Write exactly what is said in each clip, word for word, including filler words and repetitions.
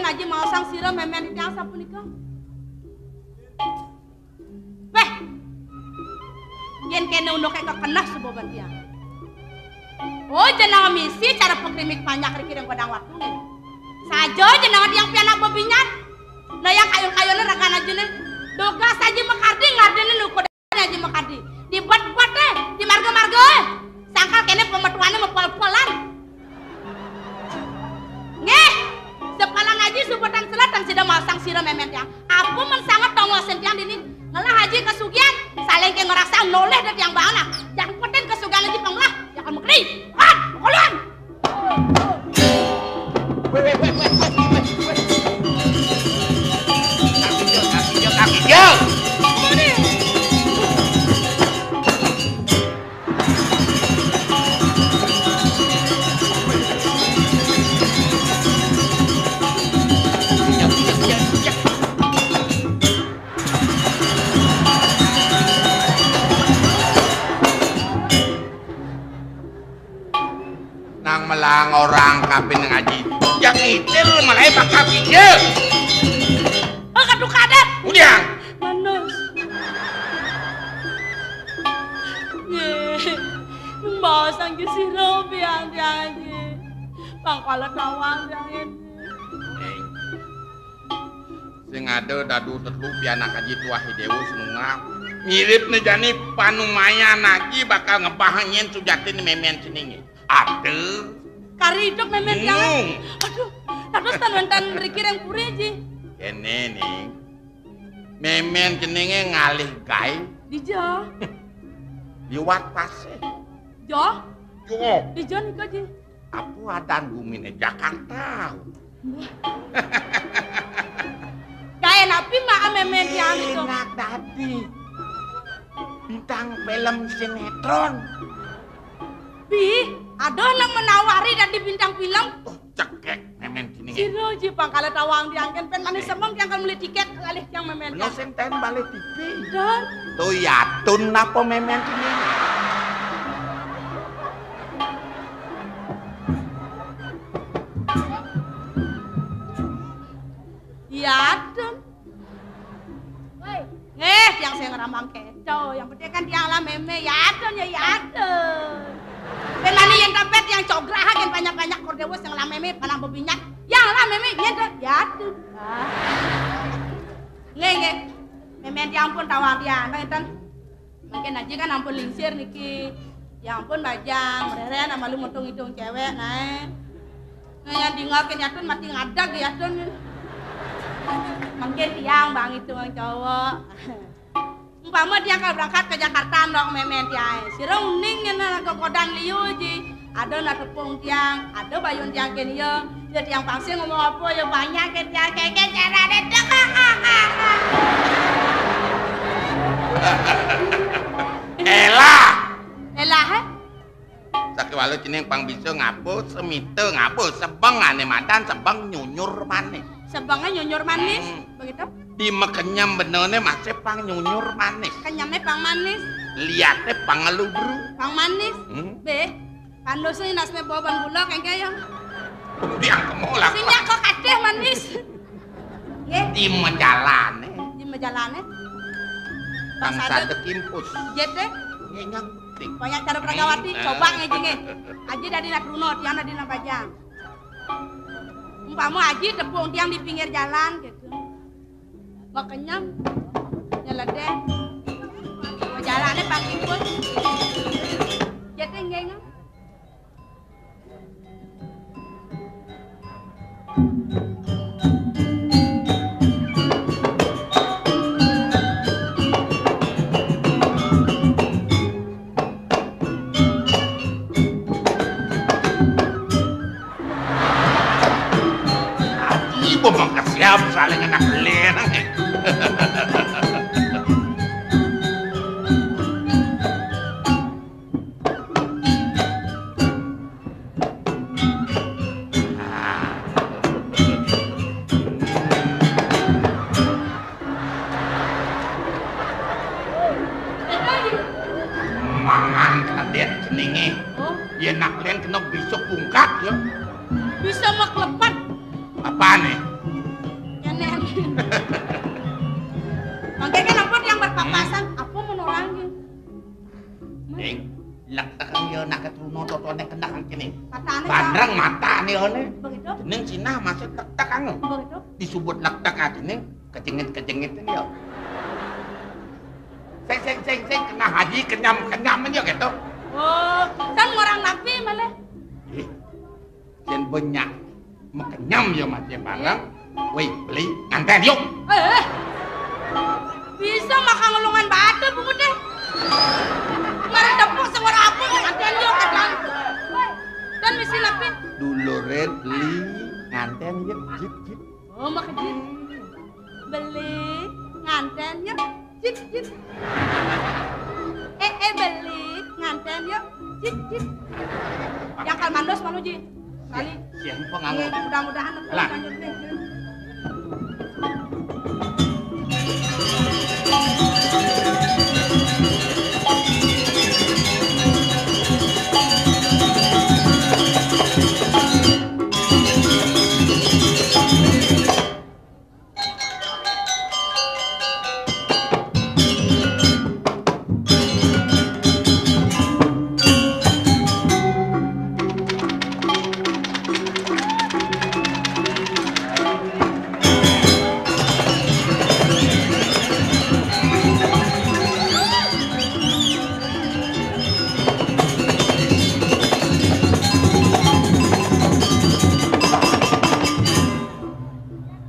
Aji maosang sira mémén titiang sapunika. Wéh. Yén kéné unduké kekeneh suba ban tiang. Oh, jenenga misi cara pekrimik panjak riki ring godang watu né. Saja jenenga tiang pianak bebinyan. Nah, yang kayun-kayuné ragan ajiné. Dugas aji makardi ngardini luku aji makardi. Di bet-bet, eh, di marga-marga, eh. Sangkal kéné pemetuané mepel-pelan. Nggih, sepalan aji suba tan selatan sida maosang sira mémén tiang. Apa men sanget tongosin tiang dini? Ngelah aji kasugihan, saling ké ngerasa nolih da tiang baana. Jangkutin kasugihan aji penglah, ya kan mengeri. Wan, koluan. Wéh, wéh, wéh, wéh, wéh, wéh, wéh. Kaki jel, kaki jel, kaki jel. Nang melang orang kapin ngaji. Yang ngicil malah bakal pijil. Oh, kaduk adat. Udiang. Manus. Nggih. Mbok sang sira pian tiang iki. Pang kala tawang tiang iki. Sing ada dadu tetlu pianak aji tuah Déwa Sinunggah. Miripné jani panumayan aji bakal ngebah nyén sujatiné mémén ceningé. Ada. Kari idup mémén tiang. Hmm. Aduh, dados tan wénten mriki ring puri, Ji. Kéné, Ning. Mémén ceningé ngalih gaé. Dija? Liwat pasih. Jo? Jo. Dija nika, Ji? Apa adan guminé Jakarta? Gaé napi mak mémén tiang nika? Enak dadi. Bintang film sinetron. Pi, aduh, nang menawari dadi bintang film. Oh, cekek mémén ceningé. Sira Ji pang kala tawang tiang kén pén manis semeng tiang kan meli tikét ngalih tiang mémén tiang. Sing ten balih tipi. Dan. To yatun napa mémén ceningé? Yatun. Woi. Eh, tiang sing ngramang kéto. Yang penting kan tiang lah mémé, yatun ya yatun. Pén mani yén tapet tiang cograhaken banyak-banyak kor Déwa sing lah mémé, panah bebinyak. Yang lah mémé, nyén to, yatun. Ah. Nggih, nggih. Mémén tiang pun tawang tiang, ngéten. Mangkin aji kan ampun lingsir niki. Ya ampun, bajang, mrérén malu mutung idung céwék, naé. Nah, yang dingakin yatun mati ngadag yatun. Mangkin tiang bang itu bang cowok. Umpama tiang kalau berangkat ke Jakarta, ndok mémén tiang. Sira uning ngéné gogodan liu ji. Ada nak tepung tiang, ada bayun tiang kén ya. Ya tiang pangsi ngomong apa ya banyak ke tiang kéké cara deh. Elah. Elah, eh? Sakéwala cening pang bisa ngaba, semita ngaba, sebeng ané madan, sebeng nyunyur manis. Sebengé nyunyur manis, hmm, begitu? Di makenyem benané masih pang nyunyur manis. Kenyemé pang manis. Liaté pang ngelubru. Pang manis. Hmm. Béh, pandosa nasné bawa ban gula kéngké ya. Biang kemolak. Sing nyaka kadéh manis. Nggih. Di majalané. Di majalané. Bang Bang Sadek. Sadek impus. Jet deh. Nggih, nyang penting. Banyak cara Pragawati, hmm, coba ngéjingé. Aji dadi nak runo, tiang dadi nak bajang. Umpama aji tepung tiang di pinggir jalan gitu. Makenyem, nyeledé. Majalané pang impus. Jet deh, nggih, nggih. Ati bemang kesiam saling anak lén. Mangan kadén ceningé. Oh. Yén nak lén kena bisa pungkat ya. Bisa maklepat. Apané? Mangké kan apa yang berpapasan? Apa menorangnya? Ning, lektekang ya nak keturunan totone kendak kene. Matane bandreng matane one. Begitu? Jeneng Cina maksud lektekang. Begitu? Disebut lektek atine kejengit-kejengit ini ya. Sing, sing, sing, sing, kena haji kenyam-kenyam aja gitu. Oh, kan orang nabi malah. Ih, yen banyak makenyam ya mati bareng. Woi, beli nganten yuk. Eh, eh. Bisa makan ngelungan batu buku deh. Kemarin tepuk sing ora apa nganten yuk kadang. Dan mesti nabi. Dulure beli nganten yuk, jit, jit. Oh, makejit. Beli nganten yuk, jit, jit. Eh, eh, beli nganten yuk, jit, jit. Yang kal mandos malu ji. Kali. Siang pengangon. Iya, mudah-mudahan lah.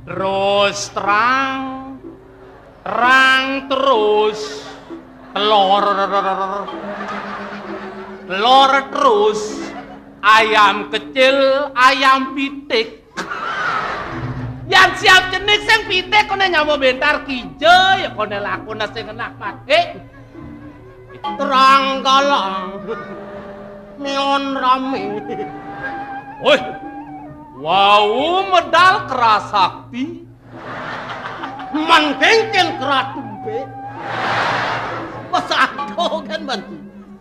Terus terang, terang terus, telur, telur terus, ayam kecil, ayam pitik. Yang siap jenik sing pitik kone nyamuk bentar kijo ya kone lakune sing enak mati. Terang galang, neon rame. Woi, wau medal kerasakti. Man kengken keratumbe. Pesado kan bantu.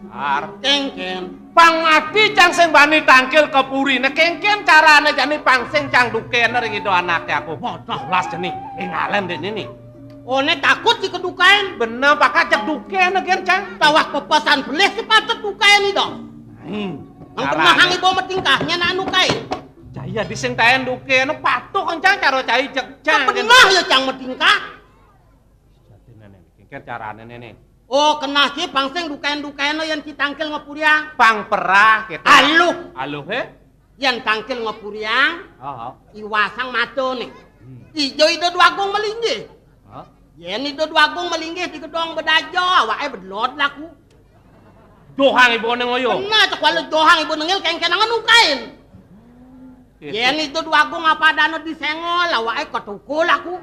Ar kengken. Pang ati cang sing bani tangkil ke purine kengken carane jani pang sing cang dukene ring ida anake aku. Wadah las jeni. Ing alen dek nini. One takut si kedukaen. Bener pakat cek dukene gen cang. Tawah pepesan belih si patut dukaen ida. Hmm. Nang pernah hang ibu metingkahnya nak nukain. Jaya di sing taen dukene patuh kencang cara cai cek cang. Pernah ya cang metingkah. Jatine nene, kengken carane nene. Oh, kenah ki pang sing dukaen-dukaen yen ki tangkil ngepuriang. Pang perah gitu. Aluh. Aluh he? Yen tangkil ngepuriang. Oh, oh. Iwasang matone. Hmm. Ijo ida duagung melinggih. Hah? Yen ida duagung melinggih di gedong bedajo, awake bedlot laku. Johang ibu ne ngoyo. Kena cek wala johang ibu nengil kengken angen nukain. Gitu. Yen ida duagung apa dana disengol, awake ketukul aku.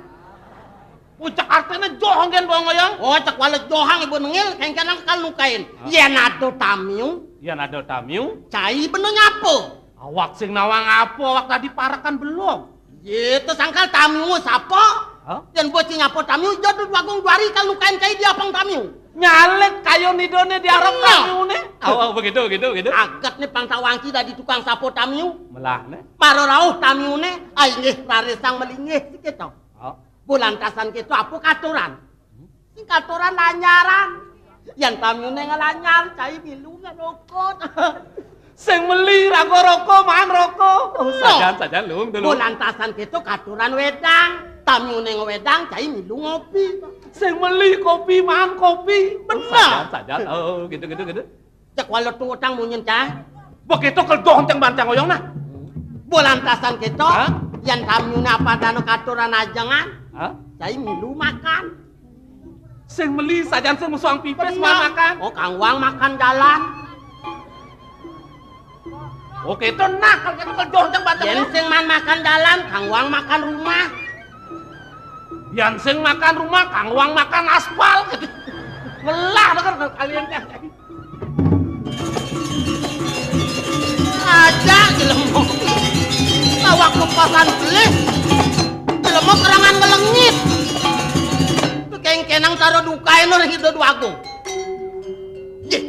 Ucek artine johang gen bong ngoyo. Oh, cek wala johang ibu nengil kengken angen kal nukain. Hah? Yen ada tamiu. Yen ada tamiu. Cai beno nyapa? Awak sing nawang apa? Awak tadi parekan belum. Ye, terus angkal tamiu sapa? Hah? Yen bocah nyapa tamiu, ijo ida duagung juari kal nukain cai di apang tamiu. Nyalek kayu nidone di arep tamiune. Oh, oh, begitu, begitu, begitu. Aget ne pang tawangki dadi tukang sapa tamiu. Melah ne. Mara rauh tamiune, ai nggih rarisang melinggih sik keto. Oh. Bulantasan keto apa katuran? Sing katuran lanyaran. Yen tamiune ngelanyar, cai milu ngerokok. Sing meli raga rokok, mangan rokok. Oh, sajan, sajan, Lung, dulu. Bulantasan keto katuran wedang. Tamiune ngewedang, cai milu ngopi. Sing meli kopi, mangan kopi. Bener. Sajan, sajan. Oh, gitu, gitu, gitu. Cek wala tuh utang munyin cah. Begitu keldoh ceng bancang oyong nah. Bulantasan keto, hah? Yen tamiune apa dana katuran ajengan, hah? Cai milu makan. Sing meli sajan sing musuang pipis man makan. Oh, kang wang makan jalan. Oke, itu nah kalau gitu keldoh ceng bancang oyong. Yen sing man makan jalan, kang wang makan rumah. Yen sing makan rumah, kang wang makan aspal gitu. Ngelah denger kalian kan. Aja jelema. Lawak kupasan belih. Jelema kerangan ngelengit. Kengkenang cara dukain oleh ida duagung. Ye.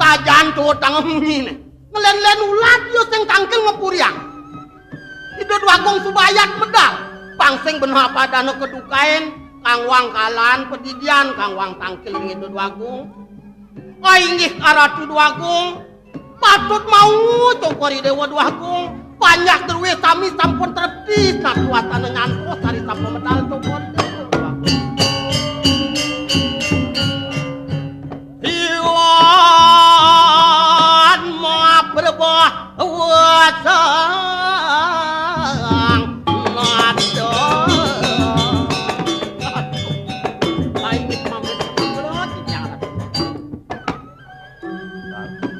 Sajan tuh tangemine. Ngelen-len ulat yo sing tangkil ngepuriang. Ida duagung subayat medal. Pang sing beneh padana kedukain, kang wang kalan pedidian, kang wang tangkil ring Ida Dwagung. Ai inggih Ratu Dwagung, patut mau Cokor I Dewa Dwagung, panjak drué sami sampun trepti, nak kuatana nyantos sari sampun medal Cokor I Dewa Dwagung. Iwan mabrebah wasang nada. Aduh, ai mami,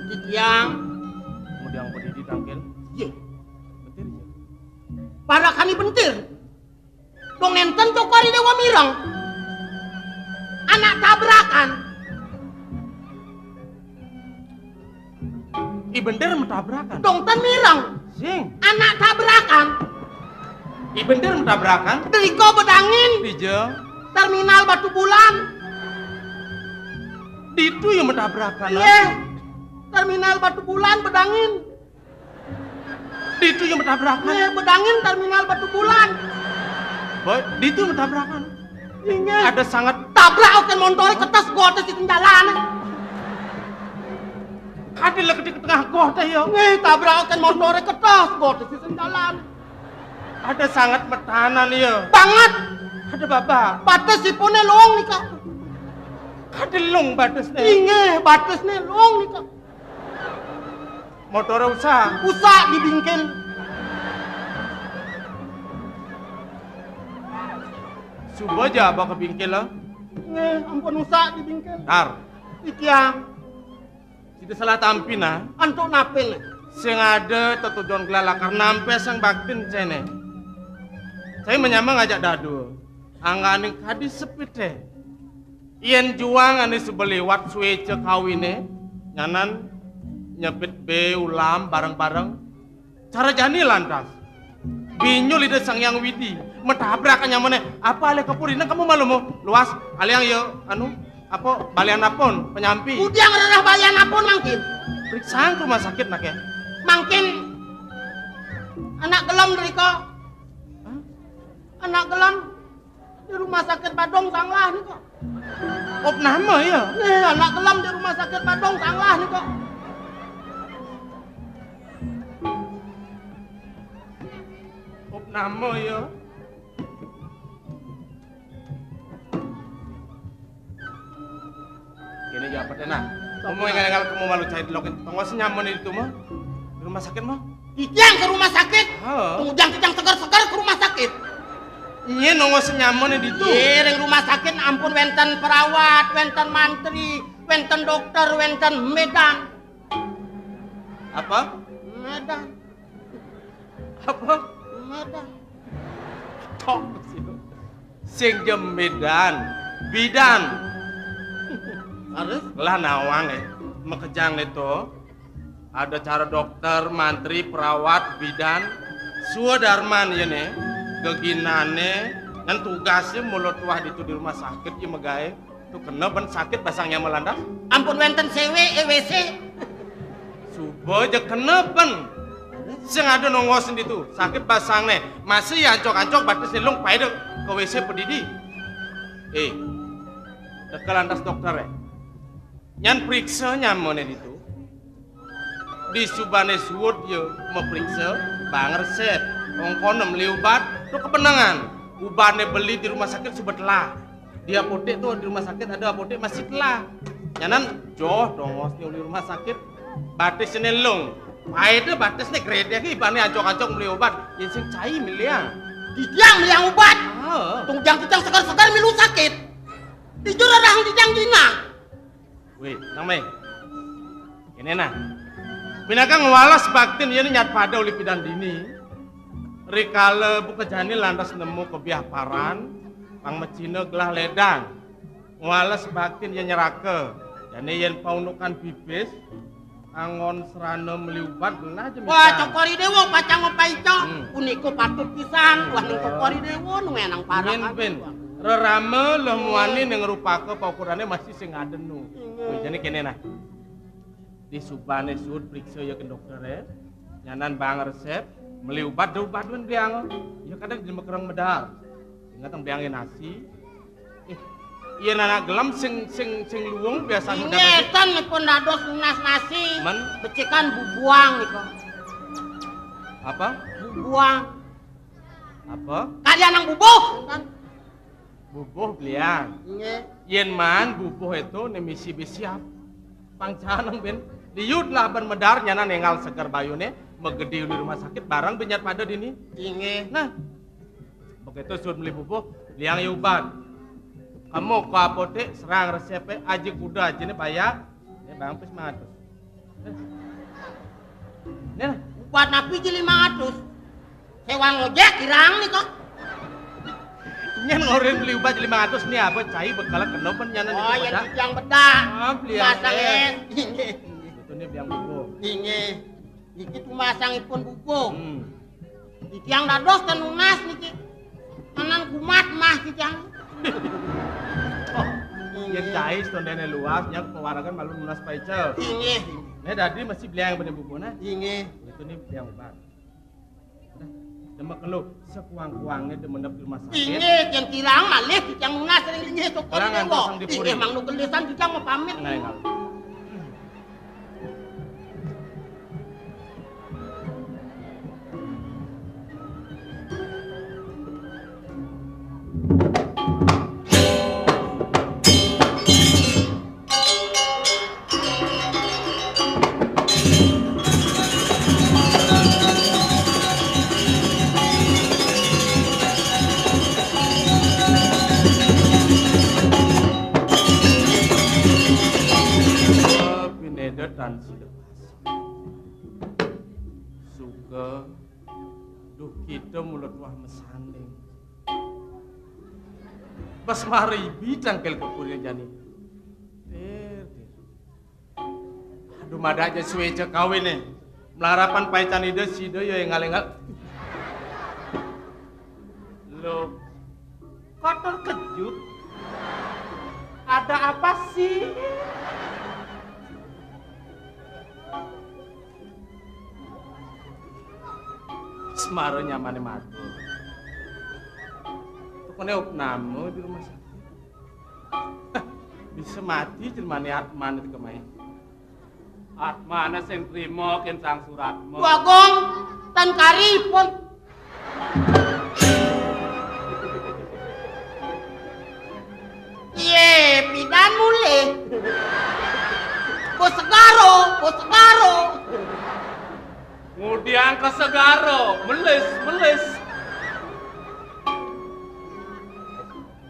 titiang. Kemudian berdiri tangkil. Iya. Bentir, iya. Parakani bentir. Dong nénten Cokor I Dewa mireng. Anak tabrakan. I bentir matabrakan. Dong ten mireng. Sing. Anak tabrakan. I bentir matabrakan. Drika bedangin. Dija. Terminal Batubulan. Ditu ya matabrakan. Iya. Terminal Batubulan bedangin. Ditu ya matabrakan. Iya, bedangin Terminal Batubulan. Boy, ditu matabrakan. Inggih. Ada sangat tabrak oké montoré ketes goté sisén jalan. Kadé lek di tengah goté ya. Nggih, tabrak oké montoré ketes goté sisén jalan. Ada sangat metanan ya. Banget. Ada baba. Batis ipuné luung nika. Kadé luung batisné. Inggih, batisné luung nika. Motoré usah. Usah dibingkil. Suba ja abah kebingkil, ah. Nggih, ampun usah dibingkil. Tar. Titiang. Sida salah tampi, nah. Antuk napi, né? Sing ada tetujon gelah lakar nampé sang baktin cené. Saya menyamang ngajak dadu. Angganing kadi sepité. Yén juang ané suba liwat suéca kawiné, nyanan nyepit bé ulam bareng-bareng. Cara jani lantas. Binyul Ida Sang Hyang Widi, matabrak nyamané. Apa alih ka puri? Nang kamu malu mo? Luas, aliang ya, anu, apa, balian apun, penyampi. Udiang rereh balian apun mangkin. Periksa ke rumah sakit, nak ya? Mangkin anak gelem drika. Hah? Anak gelem. Di rumah sakit Badung Sanglah nih kok. Opname ya? Nih, anak gelem di rumah sakit Badung Sanglah nih kok. Opname ya? Kéné ya apa, nah? Kamu enggal-enggal kamu malu cai lokin. Tongos nyaman itu mah. Di rumah sakit mah. Titiang ke rumah sakit. Heeh. Tunggu jang titiang seger-seger ke rumah sakit. Iya, nongos nyaman itu. Iya, ring rumah sakit ampun wénten perawat, wénten mantri, wénten dokter, wénten medan. Apa? Medan. Apa? Medan. Tok sih. Sing jemedan, bidan. Harus? Lah nawang, eh. Makejang né to. Ada cara dokter, mantri, perawat, bidan. Swadarman ya né. Geginané, ngan tugasnya mulut wah ditu di rumah sakit ya megaé. Tuh kena ben sakit basangnya melandak. Ampun wénten C W, eh, W C. Suba ja kena ben. Sing ada nongos ditu, sakit basangné. Masih ya ancok-ancok batis nilung paida ke W C pedidi. Eh, teka lantas dokter, eh. Nyan periksa nyamané ditu. Di subané suud ya mapriksa, bang resep. Ongkon meli ubat, tuh kebenengan. Ubatné beli di rumah sakit suba telah. Di apotek tuh, di rumah sakit ada apotek masih telah. Nyanan joh dongos di rumah sakit. Batis nilung. Paida batis né gredek ibané ancok-ancok meli obat. Yén sing cai miliang. Titiang miliang obat. Ah. Tujang-tujang segar-segar milu sakit. Tijur orang tijang dina. Wéh, Nang Mé. Kéné nah. Pinaka ngwales baktin yén nyat pada uli pidan dini. Rikala buka jani lantas nemu kebiah paran, pang macina gelah ledang. Ngwales baktin yén nyeraka. Jani yén paundukan bibis, anggon serana meli ubat gelah aja. Wah, Cokor I Déwa pacang ngepaica. Hmm. Punika patut pisan. Wah, ning Cokor I Déwa nu menang parak. Nyen aja, pin. Wah. Rerama leh muani ning rupaka paukurané masih sing adenu. Hmm. Wéh, jani kéné nah. Di subané suud priksa ya ke dokter ya. Nyanan bang resep. Meli ubat, da ubat men beliang. Ya kadang di mekereng medar. Ingat yang beliang nasi. Eh, iya anak gelem sing sing sing luung biasa medar nasi. Ingetan nipun dados nunas nasi. Men? Becikan bubuang niku. Apa? Bubuang. Apa? Kalian yang bubuh. Bubuh beliang. Nggih. Yen man bubuh itu ne misi bisiap. Pangcaneng ben. Liut lah ben medar nyana nengal seger bayune, megedi di rumah sakit bareng benyat pada dini. Inggih. Nah, begitu sudah beli bubuh, liang ya ubat. Kamu ke apotek, serang resepnya, aji kuda aja nih, Pak, ya. Ini Bang Pis mah tuh. Ini lah. Ubat napi ji lima ratus? Sewa ngojek kirang nih kok. Nyen ngorin beli ubat lima ratus nih apa cai bekal kena pen nyana. Oh, nih yang bedak. Yang bedak. Ah, beli yang masang es. Inggih. Itu nih yang bubuh. Inggih. Niki tumasangipun bubuh. Hmm. Iki yang dados ten nunas niki. Tenan kumat mah titiang. Oh, yen cai setondene luas, nyang pewaragan malu nunas paica. Inggih. Nek dadi mesti beliang bener bubune. Inggih. Itu nih beliang ubat. Nah, demek lu sekuang-kuangnya demen di rumah sakit. Inggih, yang kirang malih titiang nunas ring linggih toko. Terang dewa. Antar sang dipuri. Inggih, mang nu gelisan titiang mau pamit. Nah, enggak. Pineda tan sida suka duh kita mulut wah mesanding. Bas mari bidang kel kepurnya jani. Ter, ter. Aduh, mada aja suwe cek kawin nih. Melarapan paican ide sida ya engal-engal. Loh, kok terkejut? Ada apa sih? Semara nyamane matur. Tukune opname di rumah sakit. Bisa mati jelmane Atman itu kemae. Atmane sing trima ken sang suratmu. Bagong tan karipun. Iye, pidan mulih. Bos segaro, bos segaro. Ngudiang ke segaro, melis, melis.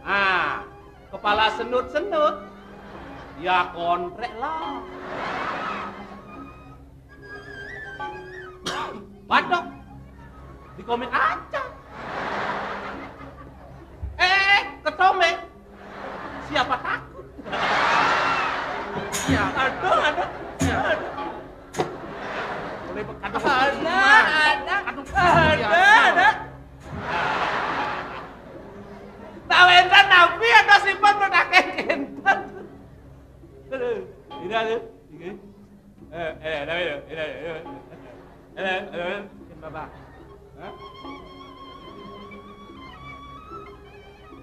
Ah, kepala senut-senut. Ya kontrek lah. Batok. Di komik aja. Eh, eh, eh, ketombe. Siapa takut? Ya, aduh, aduh. Ya, aduh. Boleh be-, aduh, ada, aduh, ada, aduh, ada, ya, ada. Tak wénten napi atau sipun menakeh kinten. Aduh, tidak ada. Ini. Eh, eh, ada, ada, ada, ada. Ada, ada, ada. Mungkin Bapak. Hah?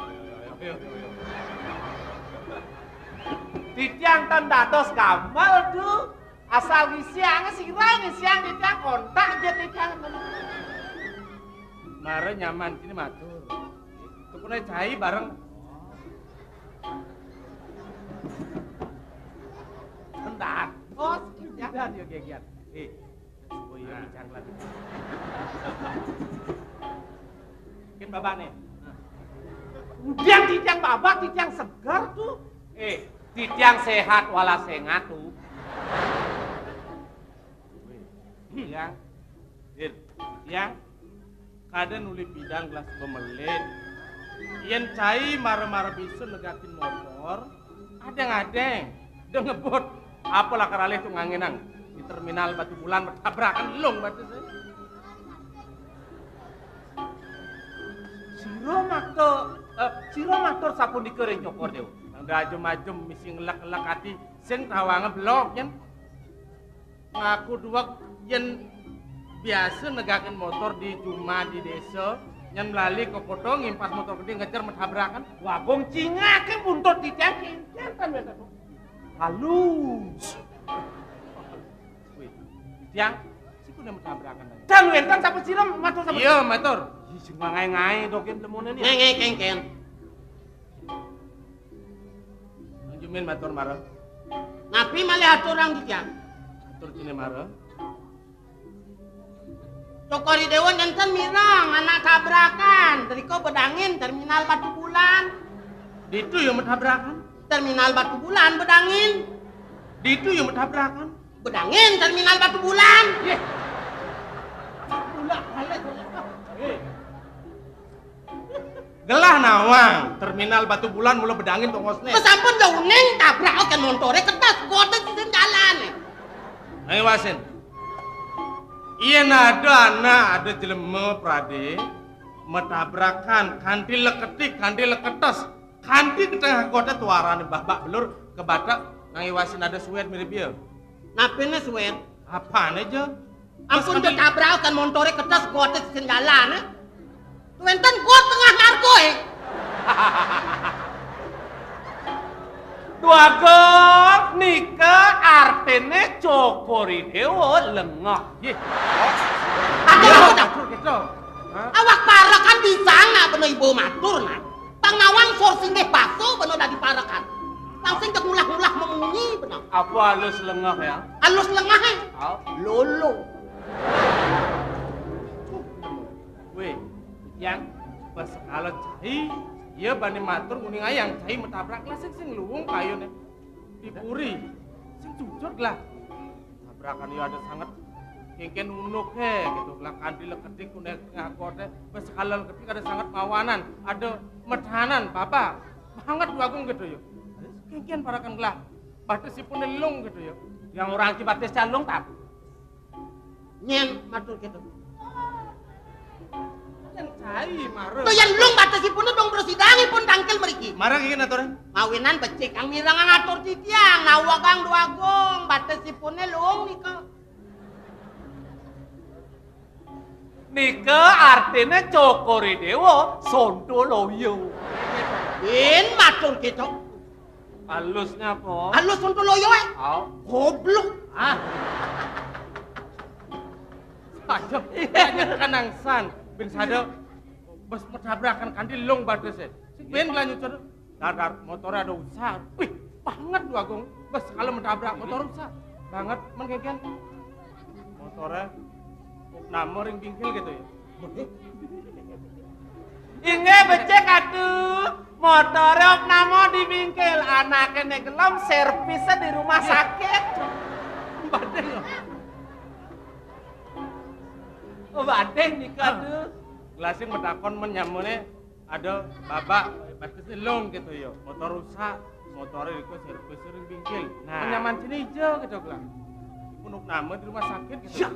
Ayo, ayo, ayo, ayo. Titiang tan dados gamal, Du. Asal ngisiang, sira ngisiang titiang kontak aja titiang. Mara nyaman kini matur. Tukune cai bareng. Bentar. Oh, ya. Gegian, ya, gegian. Eh, oh iya, nah. Bincang lagi. Mungkin Bapak nih. Nah. Udah titiang Bapak, titiang segar tuh. Eh, titiang sehat wala sengat tuh. Titiang. Dir, titiang. Kada nuli pidan gelas bemelit. Yen cai mara-mara bisu negakin motor, adeng-adeng. Da ngebut. Apa lakar alih tu ngangenang. Di terminal Batu Bulan betabrakan lung batu sih. Sira makta, eh, sira matur sapunika ring Cokor Dewa. Nang da ajem-ajem misi ngelek-ngelek ati sing tawanga belog yen. Ngaku duwek yen Biasa negakin motor di jumah di desa, nyen melali ke kota ngimpas motor gede ngejar metabrakan. Wagong cingak ke buntut di tiang kincir kan biasa. Halus. Wih, tiang, siku ne metabrakan tadi. Dan wenten sapa sira matur sapa? Iya, matur. Ih, sing ngai-ngai dogen lemone ni. Ngai-ngai kengken. Nang Jumin matur mara. Napi malih aturang di tiang? Atur cine mara. Cokor I Dewa nenten mireng anak tabrakan, drika bedangin Terminal Batubulan. Ditu ya metabrakan. Terminal Batubulan bedangin. Ditu ya metabrakan. Bedangin Terminal Batubulan. Yeh. Ulah balik. Gelah nawang, Terminal Batubulan mula bedangin tongosne. Sampun da uning tabrak oken montore kertas, goda sisen jalane. Ayo wasin. Iya nada anak, ada jelema prade metabrakan kanti leketik, kanti leketes, kanti ke tengah kota tuarane babak belur ke batak nang iwasin ada suwet mirip iya. Napine suwet? Apane, Jo? Ampun, ditabrak kan montore ketes gote sisen jalan, eh. Wenten got tengah margo, eh. Dwagung nika artine Cokor I Dewa lengah. Nggih. Aduh, aduh, aduh. Awak parekan bisa nak bena ibu matur, nak. Tang nawang sor singgih baso bena dadi parekan. Langsing cek ngulah-ngulah memunyi bena. Apa alus lengah ya? Alus lengah, eh? Au. Lolo. Weh, yang pas sekala cai, iya bani matur nguning ayang cai metabrak lah sing sing luwung kayune. Di puri, sing jujur lah. Tabrakan iya ada sanget kengken unuk he gitu lah, kanti leketik kuning tengah kote, pas sekala leketik ada sanget mawanan, ada medanan, bapak banget Dwagung gitu ya. Kengken parakan gelah. Batisipune lung gitu ya. Yang orang ki batisnya lung tak? Nyen matur gitu. Yang cai marah. Tuh yang lung batisipune dong bersidangipun tangkil meriki. Marah iki aturan. Mawinan becik kang mireng ngatur titiang, nawa kang Dwagung batisipune lung nika. Nika artine Cokor I Dewa Sontoloyo. Bin matur gitu. Alusnya apa? Alus Sontoloyo, eh? Au. Goblok. Ah. Ayo, ayo kanangsan. Bin sada bes metabrakan kanti lung batis, eh. Sing bin lanjut terus. Dadar motore ada usak. Wih, banget Dwagung. Bes kalau metabrak motor usak. Banget men kengken. Motore nama ring bingkil gitu ya. Inggih becik atuh. Motore nama di bingkil, anake nek gelem servisnya di rumah sakit. Badhe. Oh, badhe nika tuh. Gelasing metakon men nyamune ada babak batis lung gitu ya. Motor rusak, motornya iku servis ring bingkil. Nah. Nyaman sini aja gitu lah. Punuk nama di rumah sakit gitu. Ya.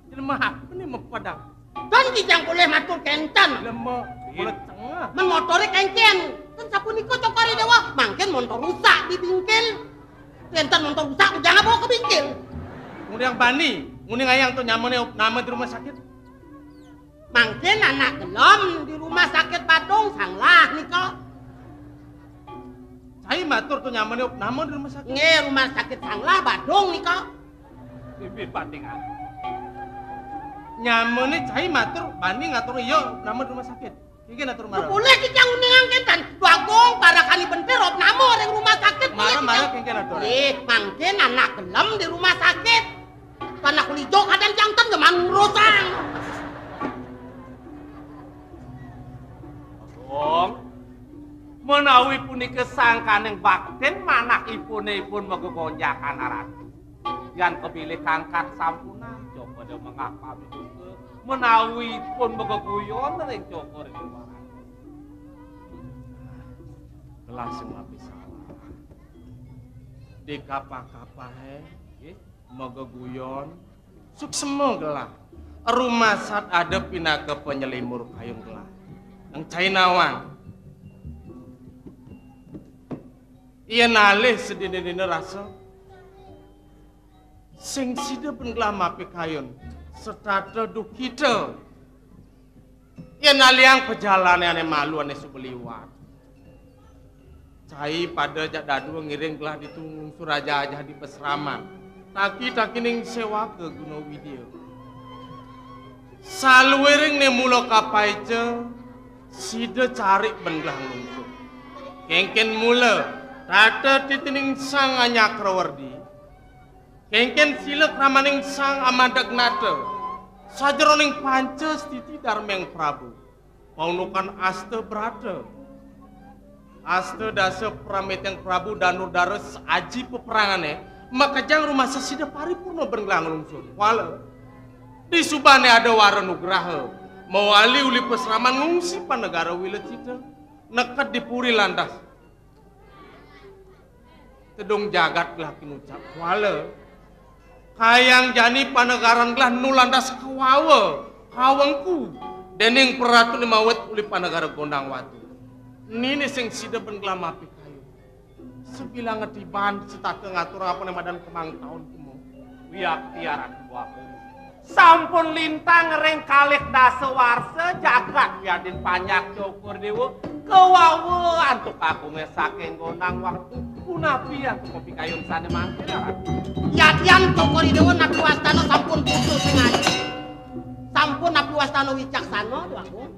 Jelema apa nih mau padang? Dan kijang boleh matur kenten. Jelema boleh tengah. Men motore kengken. Kan sapunika Cokor I Dewa, mangken motor rusak di bingkil. Kenten motor rusak, jangan bawa ke bingkil. Nguning bani, nguning ayang tuh nyamane nama di rumah sakit. Mangkin anak gelem di rumah sakit Badung sanglah nika. Cai matur tuh nyamane nama di rumah sakit. Nggih, rumah sakit sanglah Badung nika. Bibit batingan. Nyamane cai matur bani ngatur iya nama di rumah sakit. Iki ngatur marah. Boleh kita uningang kenten. Bagong parakani bentir op nama ring rumah sakit. Marah-marah kengken atur. Eh, mangkin anak gelem di rumah sakit. Panak lijo kadang jantan geman ngurusang. Bagong, menawi punika sangkaning baktin manah ipune ipun megegonjakan aratu. Yan kebilih kangkat sampunan, coba dia mengakami juga. Menawi ipun megeguyon ring coba ring maratu. Gelah sing mapi salah. Di kapah-kapahe, nggih, megeguyon, suksema gelah. Rumah sat ada pinaka penyelimur payung gelah. Nang cai nawang. Iya nalih sedina-dina rasa. Sing sida pun gelah mapikayun. Setata dukita. Yén aliang pajalané ané malu ané suba liwat. Cai pada jak dadua ngiring gelah ditu ngungsur ajah-ajah di pasraman. Taki-takining séwaka guna Widya. Saluiring né mula kapaica, sida carik ben gelah nglungsur. Kénkén mula, tata titining Sang Anyakrawerdi. Kénkén sila kramaning Sang Amadagnata. Sajeroning panca stiti darmeng Prabu. Paundukan asta brata. Asta dasa prametiang Prabu Danudara saji peperangané, makejang rumasa sida paripurna ben gelah nglungsur. Kuala. Disubané ada wara nugraha, mawali uli pasraman ngungsi panegara Wilecita, neked di puri lantas. Tedung jagat gelah kinucap. Kuala. Kayang jani panegaran gelah nu lantas kawawa, kawengku, déning praratuné mawit uli panegara Gondang Watu. Niné sing sida ben gelah mapikayun. Sabilang ngetiban setata ngatur apané madan kemang taun kemo. Wiakti Ratu Agung. Sampun lintang ring kalih dasa warsa jagat wiadin panjak Cokor Déwa kawawa antuk kagungé saking Gondang Watu, punapi antuk pikayun sané mangkin, Ratu? Yadian Cokor Déwa napi wastana sampun putus sing aji. Sampun napi wastana wicaksana, Déwa Agung.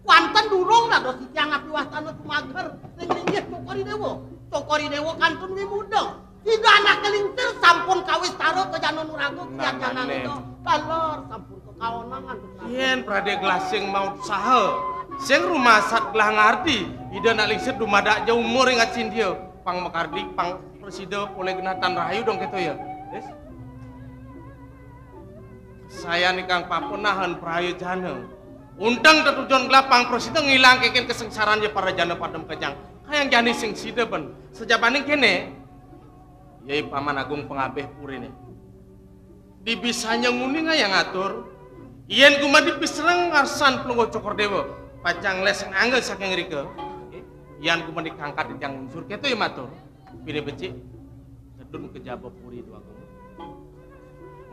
Kuanten durung dados titiang napi wastana sumager ring linggih Cokor Déwa. Cokor Déwa kantun wimuda. Ida anak kelingsir sampun kawistara ka Jananuraga. Nah, kian Jananuraga. Taler sampun kakaonang antuk. Yén pradé gelah sing mautsaha, sing rumasat gelah ngardi, Ida anak lingsir dumadak ja umur ing acindia, pang makardi, pang prasida polih genah tan rahayu dong kéto ya. Wis. Sayan ikang papenahan prayojana. Unteng tetujon gelah pang prasida ngilang kénkén kasengsaran ya para jana pada makejang. Kayang jani sing sida ben. Sajabaning kéné, yai Paman Agung pangabih puriné. Dibisanya nguning ayang atur, yén gumadi pisereng ngarsan Palungguh Cokor Déwa, pacang léseng angga saking rika. Yan gumadi kangkat titiang unsur, kéto ya matur. Pinih becik, tedun ka jaba puri, Déwa Agung.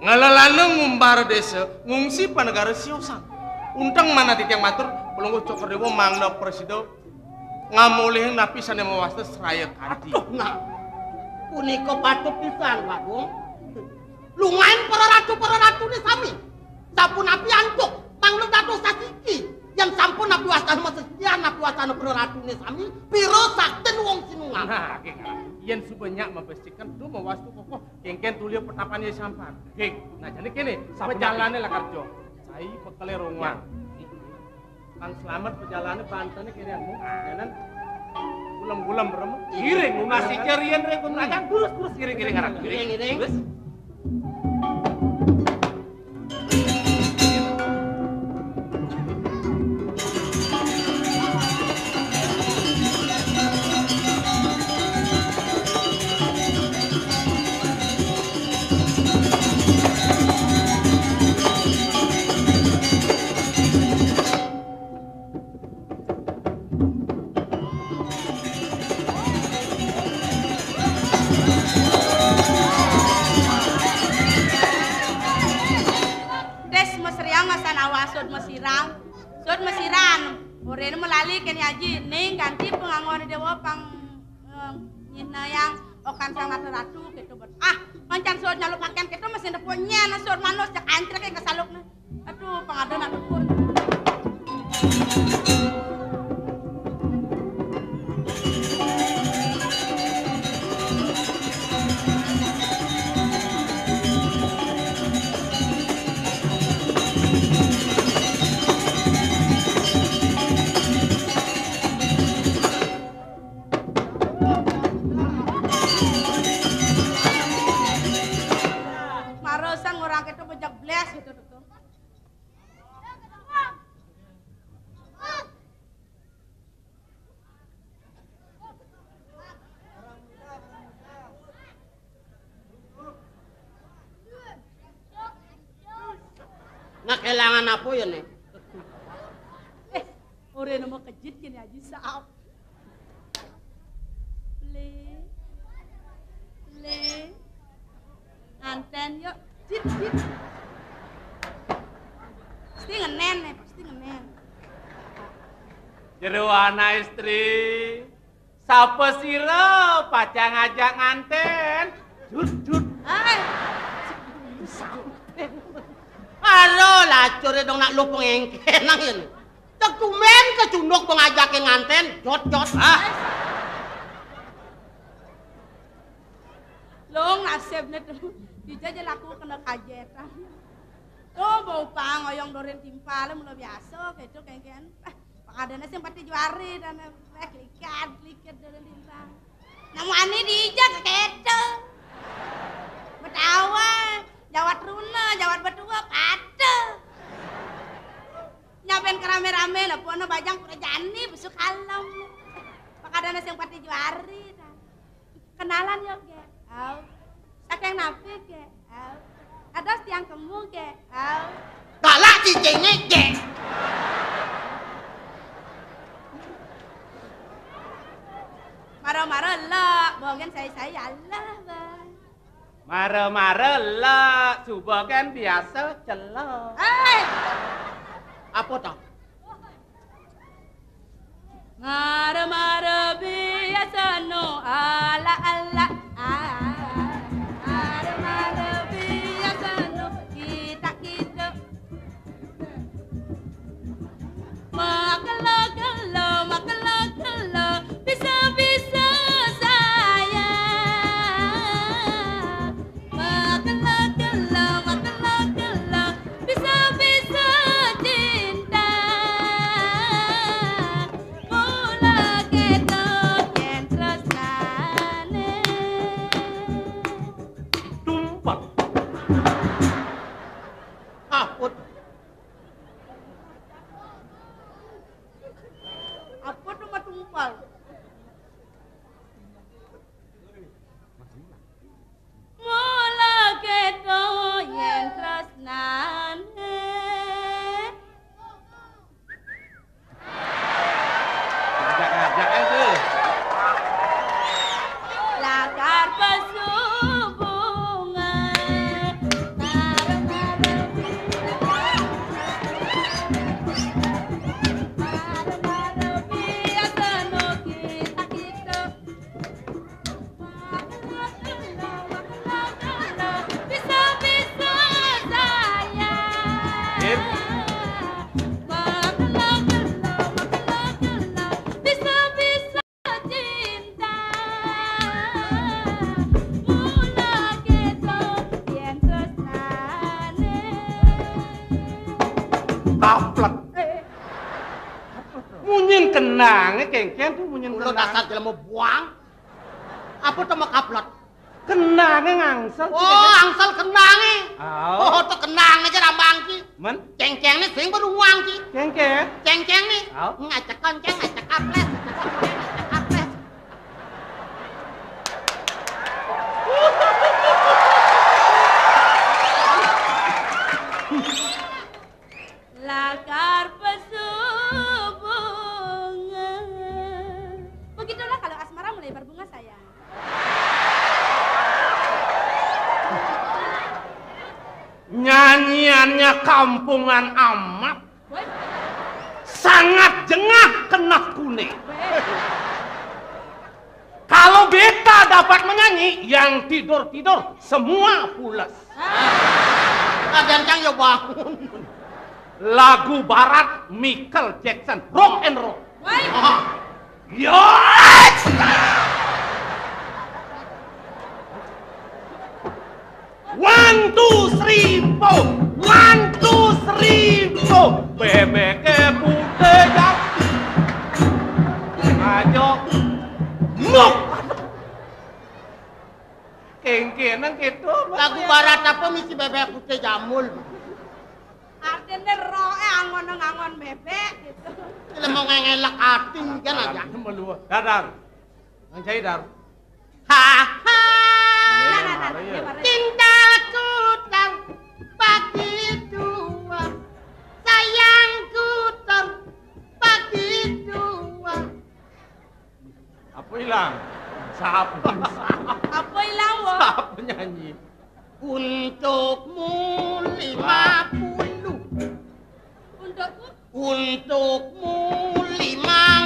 Ngelelana ngumbar désa, ngungsi panegara siosan. Unteng manah titiang matur, Palungguh Cokor Déwa mangda prasida ngamolihang napi sané mawasta sraya kanti. Aduh, nah. Punika patut pisan, Déwa Agung. Lungain para ratu, para ratuné sami. Sapunapi antuk, mangda dados sasiki. Yén sampun napi wastana masesian, napi wastana para ratuné sami, pira saktin wong sinungaran. Nah, nggih, Kak. Yén suba nyak mabestikan, tu mawastu kokoh, kénkén tulia petapan ya sampan. Nggih. Nah, jani kéné, sapunapi pejalané lakar jo. Cai bekelé rongwang. Ya. Pang slamet pejalané bantené kéné anu. Jalan gulem-gulem berem. Iring nunas ica rian ré kunragan, terus, terus iring-iring arah. Iring, iring. Terus. Tes mesriang asan awak sud mesiram. Sud mesiram. Oréné melali kén aji ning kanti pengangon déwa pang, eh, nyihnayang okan sang nata ratu kéto bet. Ah, mancan sud nyalu pakaian kéto mesin depo nyén sud manus jak ancrek ing kesalukné. Aduh, pang ada nak dukun. Mara sang orang kéto bejak blas gitu tuh. Nah, kelangan apa ya, Nek? Eh, ora nemu kejit kene Aji Saap. Le. Le. Anten yuk. Jit, jit. Jero ana istri. Sapa sira pacang ngajak nganten? Jut, jut. Hai. Aro lacure dong nak lupung engkenang yen. Tegumen kecunduk pengajake nganten, jot, jot. Ah. Long nasibne tuh. Dija aja laku kena kajetan. Tuh bau pang oyong doren timpale mula biasa gitu kengken. Pakadene sing pati juari dan eh klikat klikat doren timpal. Namu ani dija keto. Betawa, jawat runa, jawat betua, pate. Nyaben kerame-rame lah, puana bajang pura jani besuk kalem. Pakadene sing pati juari. Kenalan yo, Gek. Au. Saking napi, Gek? Au. Ados tiang kemu, Gek? Au. Galak cicine, Gek. Mara-mara lek, bogen sai-sai Allah, Bang. Mara-mara lek, suba kan biasa celek. Hei! Apa to? Mara-mara biasa no ala-ala. Ah, mara-mara biasa no kita-kita. Makelo-kelo, makelo-kelo, bisa-bisa saya. Makelo-kelo, makelo-kelo, bisa-bisa cinta. Mula keto yen tresnane. Tumpal. Apot. Apot cuma tumpal. Mula keto yen tresnane. Ngajak-ngajak ae tuh. Lakar pesubungan. Bisa-bisa saya. Sip. Bisa-bisa cinta. Mula keto yen tresnane. Kaplek. Eh. Munyin kenange kengken tuh munyin. Mulo kenang. Dasar jelema buang. Apa to makaplot? Kenange ngangsel. Oh, angsel kenange. Au. Oh, to kenange aja rambang ki. Men? Cengceng ne sing baru uang ki. Cengceng? Cengceng ne. Au. Ngacek konceng, ngacek kaples, ngacek konceng, ngacek kaples. Lakar pesubungan. Begitulah kalau asmara mulai berbunga, sayang. Nyanyiannya kampungan amat. Woi. Sangat jengah kenakune. Woi. Kalau beta dapat menyanyi, yang tidur-tidur semua pules. Ah. Kadang cang ya bangun. Lagu barat Michael Jackson, rock and roll. Woi. Ah. Yes! One, two, three, four. One, two, three, four. Bebeke putih jati. Ayo. Nuk. Kengkenang gitu. Lagu barat apa misi bebek putih jamul? Artine roke angon ngangon bebek gitu. Lha mau ngelek ati kan aja. Dadar. Nang jai, Dar. Ha, ha. Iya, iya, iya. Cintaku terbagi dua, sayangku terbagi dua. Apa ilang? Siapa? Apa ilang, wo? Siapa nyanyi? Untukmu lima puluh. Untukmu? Untukmu lima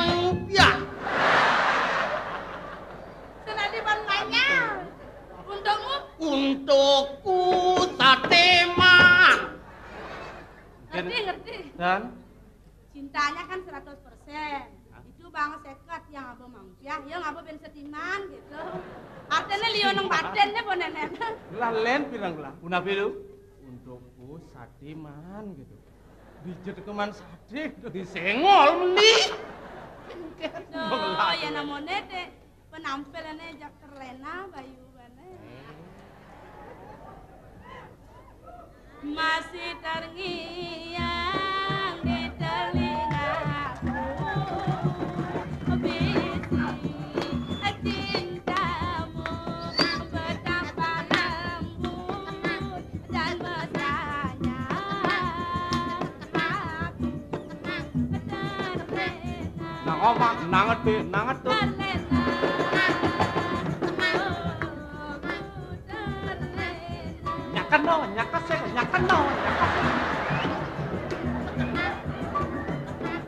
Cintanya kan seratus persen. Itu bang seket yang abo mangpiah, yang abo ben setiman gitu. Artinya liu nang batin deh, bonenan. Lah, len pirang lah. Punapi lu? Untukku satiman gitu. Dijet keman sadih. Disengol meni. Duh, ya namone deh. Penampilannya jak terlena, bayu bane. Masih terngiang di telingaku, bisi cintamu betapa lembut dan mesranya. Nang omah, nang ede, nang edut. Nyakeno, nyakesek, nyakeno, nyakesek.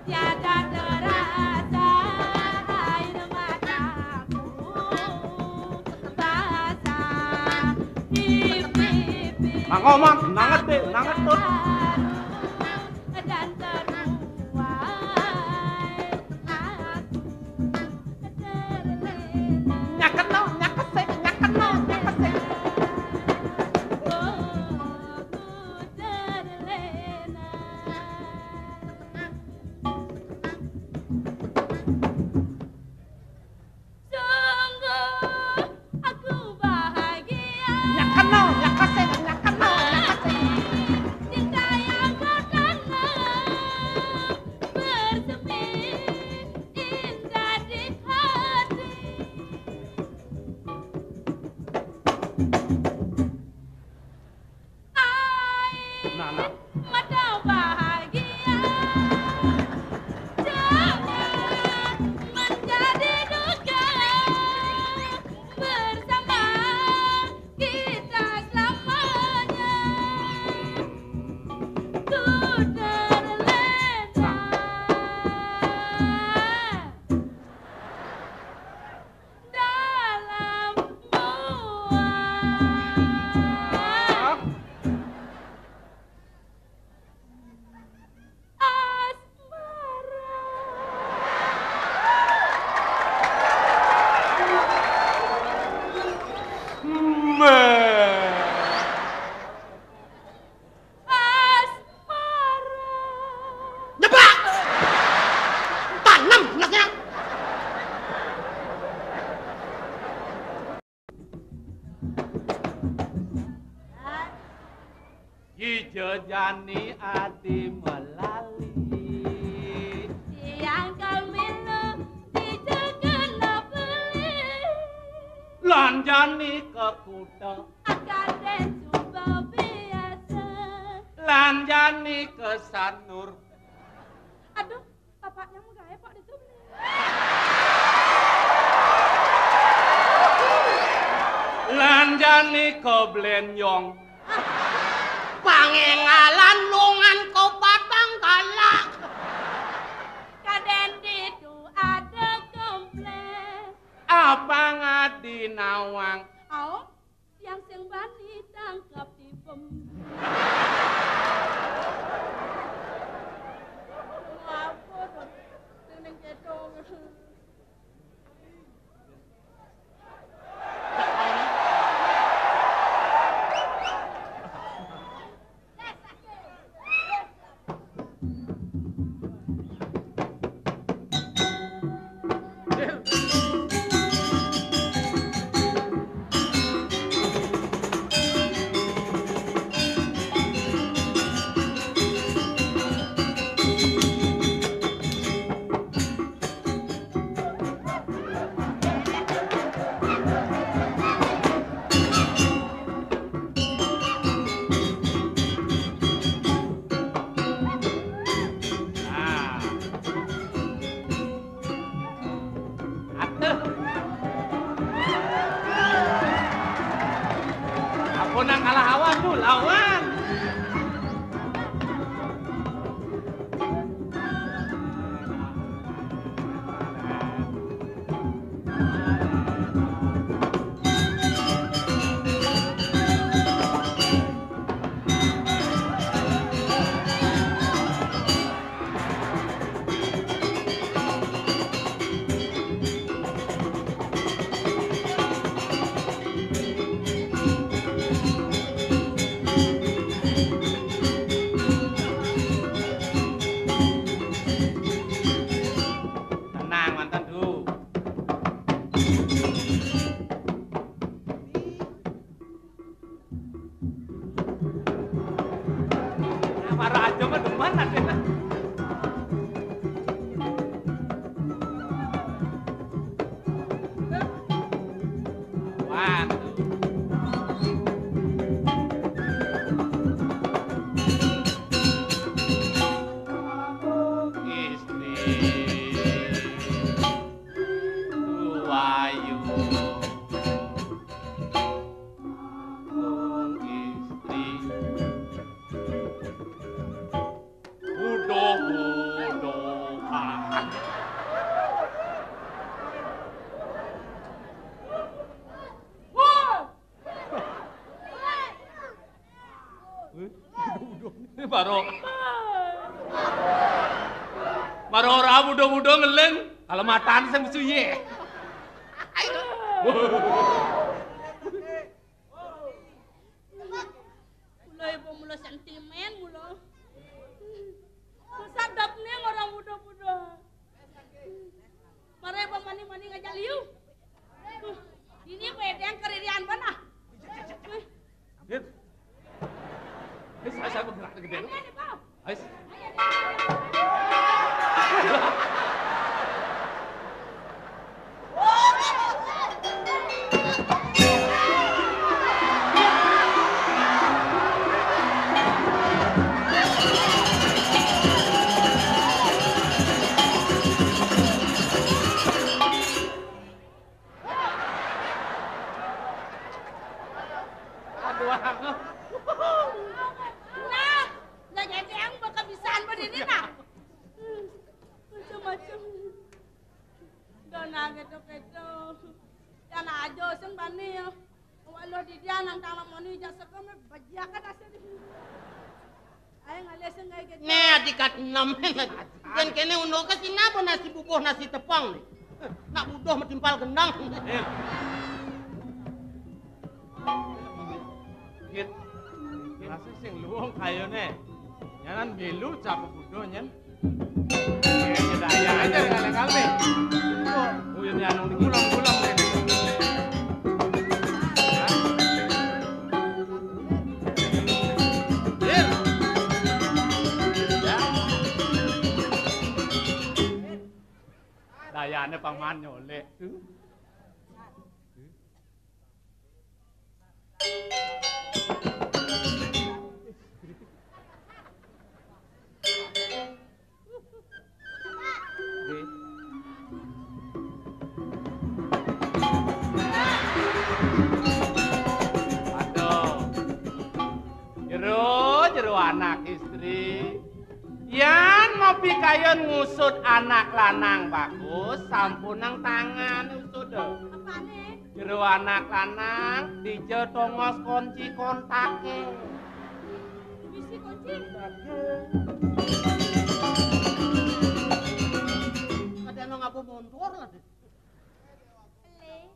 Tiada terasa air mataku basah di pipi. Nang omah, nang ede, nang edut. Dan terbuai aku terlena. Nyakeno, nyakesek, nyakeno, nyakesek. Oh, ku terlena. Sungguh aku bahagia. Nyakeno, nyakesek, nyakeno, nyakesek. Cinta yang pertama bersemi indah di hati. Nah, nah. Mata bahagia, jangan menjadi duka bersama kita selamanya. Ku terlena. Dalam gua. Asmara. Mbak. Asmara. Nyebak! Tanem, ngesnya. Ijo jani ati melali. Tiang kalmilo dijegena beli. Lan jani ke kuta. Akan den coba biasa. Lan jani ke Sanur. Aduh, bapaknya mau gawe, Pak, di sini. Lan jani ke Blenyong. Pangengalan lungan ke Batang Galak. Kaden ditu ada komplek. Apa ngadi nawang? Au, yang sing bani tangkap tipem. Apa tuh? Sing neng gedong. Mana dia? Waduh. Istri. Wayu. Kung istri. Udo-udo. Ini baru. Baru ora mudo-mudo ngeling, kalau matan sing suye. Mula ibu mula sentimen mula. Sadap nih orang muda-muda. Mare ibu mani-mani ngajak liu. Ini wedeng keririan bana. Dit. Dit, saya, saya bergerak gede. Ini, ini, Bang. Ais. Aduh, aku. Nah, lah, jadi yang bakal bisaan begini, nah. Macam-macam. Dona gitu-gitu. Yang aja sing bani ya. Walau di dia nang tanam moni jasa kami bajak kan asal. Ayo ngalih sing kayak gitu. Nih, adikat enam. Yen kene uno ke sina apa nasi bubuh, nasi tepang nih. Nak budoh metimpal gendang. Iya. Git. Rasa sing luwung kayone. Nyanan milu cap budoh nyen. Daya aja dengan kalbe. Kok uyun anu niki. Pulang-pulang. Dayane paman nyolek. Nggih. Aduh. Jero, jero anak istri. Yan mau pikayun ngusut anak lanang bagus, sampun nang tangan usut. Apane? Jero anak lanang, dija tongos kunci kontake. Bisi kunci? Ada nang apa montor lah, Dek. Le,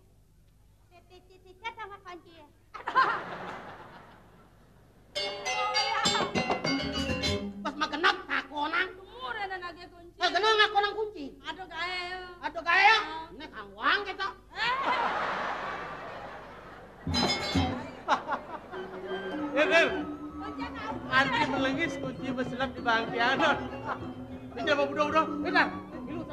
titi-titi sama kunci. Pas magenep ngakonang. Umur ana nage kunci. Magenep ngakonang kunci. Aduh gae. Aduh gae ya. Ah. Nek angwang kita. Eh. Eh, Rir. Kunci apa? Antri melengis kunci meselap di bangkian. Ini coba budo-budo. Bentar. Milu,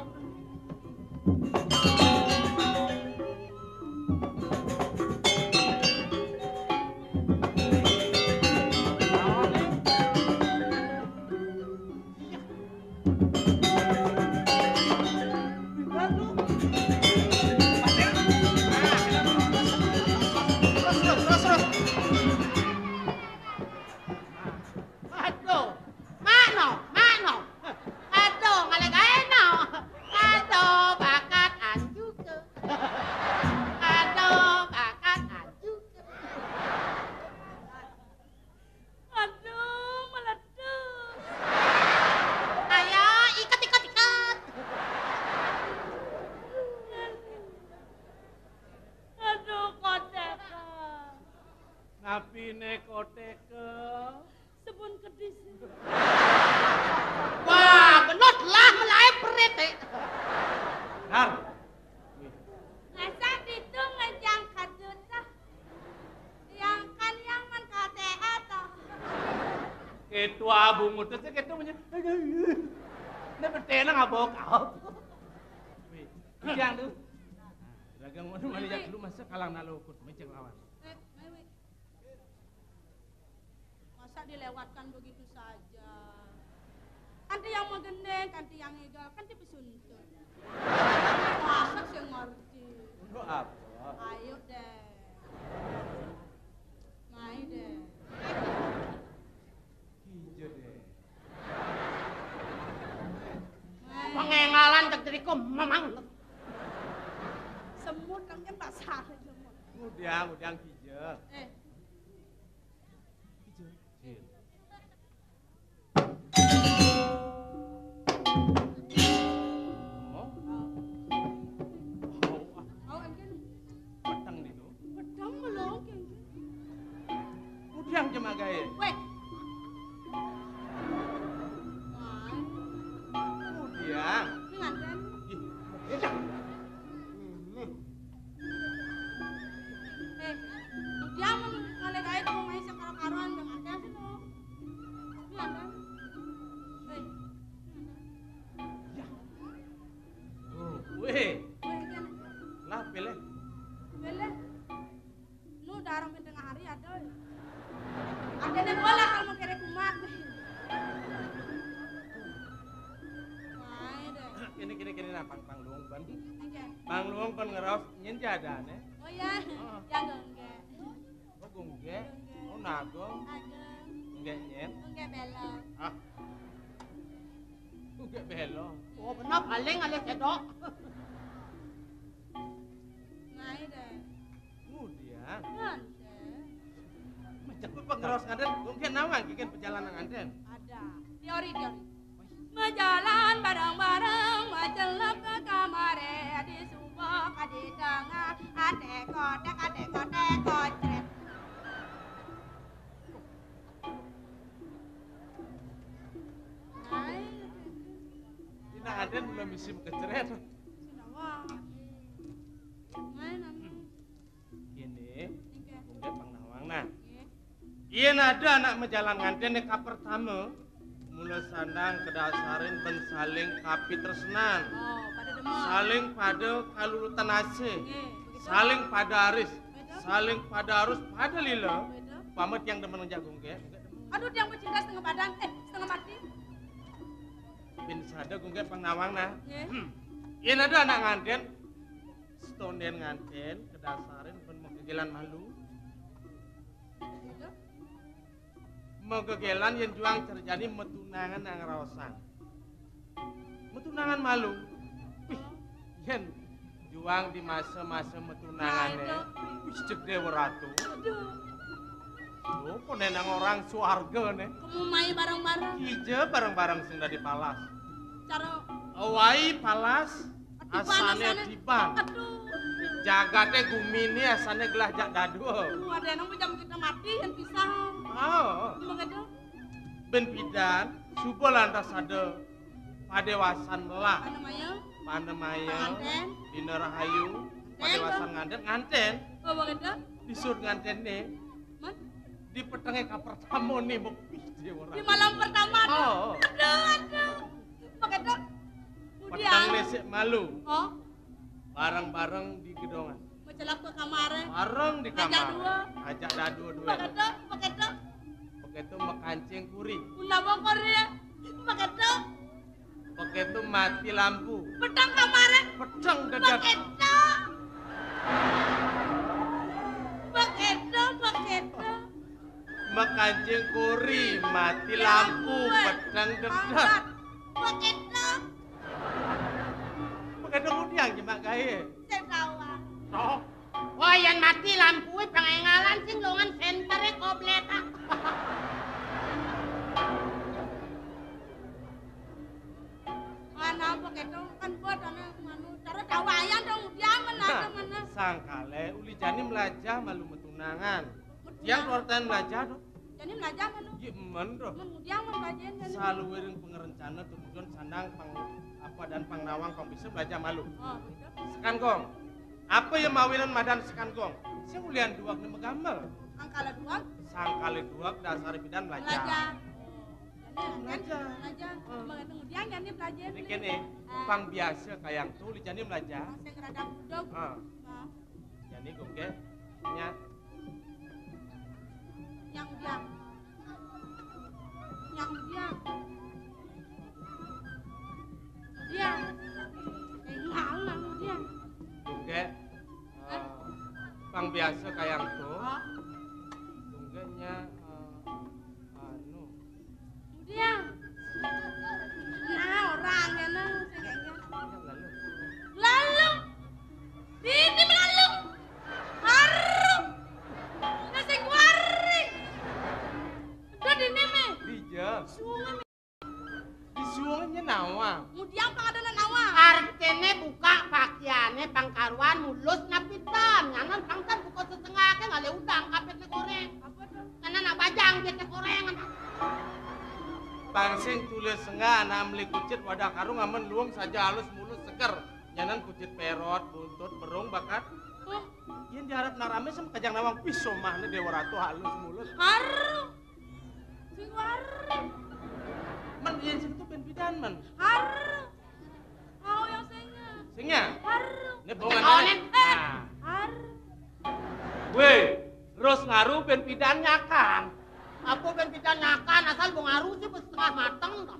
Aduh, mano, mano. Aduh, ngalih gae no. Ketua bungut itu ketua punya. Ini bertenang apa kau? Wih, yang tu. Dagang mana mana ya lu masa kalang nalo ukut mecek lawan. Eh, eh, weh. Masa dilewatkan begitu saja? Kanti yang magendeng, kanti yang égal, kanti pesuntut. Masa sih ngerti? Untuk apa? Ayo deh. Mai deh. Kija deh. Mai. Pengengalan cek diriku memang. Semut kan, kan pasar semut. Udah, udah kija. Eh. Kija. Kija. Mau? Mau, ah. Mau, engken. Peteng di tu. Peteng melong, engken. Udiang jemagaé. Weh. Wah. Udiang. Ini nganten. Ih, udiang. Ini. Eh, udiang mun ngalih gaé kamu main sekaro-karoan dengan nganten sih, no. Ini nganten. Eh, ini nganten. Ya. Oh, weh. Weh, kan. Lah, pilih. Pilih. Nu darang bén tengah hari ada. Ada nih bola kalau mau kere kumat. Mai deh. Kene, kene, kene, nah, pang, pang luung pén. Oke. Pang luung pén ngeraos nyén jadane. Oh ya. Heeh. Yang enggak. Oh, gunggé. Oh, naga. Ada. Gunggé nyén. Gunggé belok. Ah. Gunggé belok. Oh, benar paling alih sedok. Mai deh. Kemudian. Nganten. Macam apa ngeraos nganten? Gunggé nawang kikin perjalanan nganten. Ada. Teori, teori. Majalan bareng-bareng, macelep ke kamare, di subak, di tengah, ate kotek, ate kotek, kocret. Hai. Ini ada belum isi keceret. Sudah, wah. Main, Ami. Kéné, nggih, mungkin pang nawang nah. Nggih. Yén ada anak majalan nganten né kapertama, mula sandang kedasarin bén saling kapitresnan. Oh, pada demen. Saling pada kalulutan asih. Nggih, begitu. Saling pada aris. Begitu. Saling pada arus pada lila. Begitu. Pamit yang demen ngejak gunggé. Aduh, tiang pecinta setengah badan, eh, setengah mati. Bin sada gunggé pang nawang nah. Nggih. Yén ada anak nganten, Setonden nganten kedasarin bén magegélan malu. Magegélan yén juang cara jani matunangan ngraosang. Matunangan malu. Wih, yén juang di masa-masa matunangané. Wih, cék Déwa Ratu. Aduh. Lho, kok nénang orang swarga né? Kamu mai bareng-bareng. Kija bareng-bareng sing dadi palas. Cara awai palas, asané diban. Aduh. Jagaté guminé asané gelah jak dadua. Aduh, ada nang jam kita mati yang pisah. Oh. Begitu. Bén pidan, suba lantas ada padéwasan melah. Panemaya. Panemaya. Panganten. Dina rahayu. Nganten, padéwasan nganten, nganten. Oh, begitu. Disut ngantenné. Man? Di petengé kapertama né, mepih dia orang. Di malam pertama. Oh. Aduh, aduh. Begitu. Petengné sik malu. Oh. Bareng-bareng di gedongan. Macelep ke kamaré. Bareng di kamar. Ngajak dua. Ngajak dadua-dua. Begitu, begitu. Begitu makancing kuri. Undang bongkor dia. Begitu. Begitu mati lampu. Peteng kamaré. Peteng dedet. Begitu. Begitu, begitu. Makancing kuri, mati lampu, peteng dedet. Begitu. Begitu ngudiang jemak gaé. Sing tawang. Sok. Wah, yén mati lampu, pengengalan sing longan senteré koblet. Mana apa kéto kan buat anak manu cara tawayan dong dia mana mana. Sangkalé uli jani melajah malu matunangan. Yang keluarkan melajah dong. Jani melajah manu. Iya men dong. Men mudiang men kajian jani. Saluwiring pangarencana tumujon sandang pang apa dan pangawang pang bisa melajah malu. Oh, gitu. Sekan gong. Apa yang mawinan madan sekan gong? Sing ulian duak né magamel. Angkala duak. Sangkalé duak dasar pidan melajah. Melajah. Belajar. Belajar. Heeh. Mengerti ngudiang jani belajar. Ini kéné, ah, pang biasa kayang to, uli jani belajar. Sing rada budeg. Ah. Ah. Jani gongké nya. Nyang udiang. Nyang udiang. Udiang. Énggal nang udiang. Gongké, eh, pang biasa kayang to. Hah? Gongké nya, eh, anu. Udiang. Nah, orang ya nang sing kayak gitu. Lalu. Lalu. Dini melalu. Haru. Nah, sing kuari. Udah dini, Mi. Dija. Sungai, Mi. Di sungai nya nawa. Ngudiang pang ada nawa. Artiné buka pakaiané pang karuan mulus napitan. Nyanan pang tan buka setengah ké ngalih udang kapit goréng. Apa tuh? Nyanan nak bajang dia goréng. Pang sing tulis enggak anak meli kucit wadah karung amen luung saja halus mulus seger. Nyanan kucit pérot, buntut, berung, bakat. Hah? Yén diharap nang ramé sama kajang nawang wis somahné Déwa Ratu halus mulus. Haru. Sing waru. Men yén sing to bén pidan, men. Haru. Mau yang singa. Singa? Haru. Ini bongan. Oh, mana? Nen. Nah. Haru. Wéh, terus ngaru bén pidan nyakan. Apa bén pidan nyakan, asal bong ngaru sih wis setengah mateng to.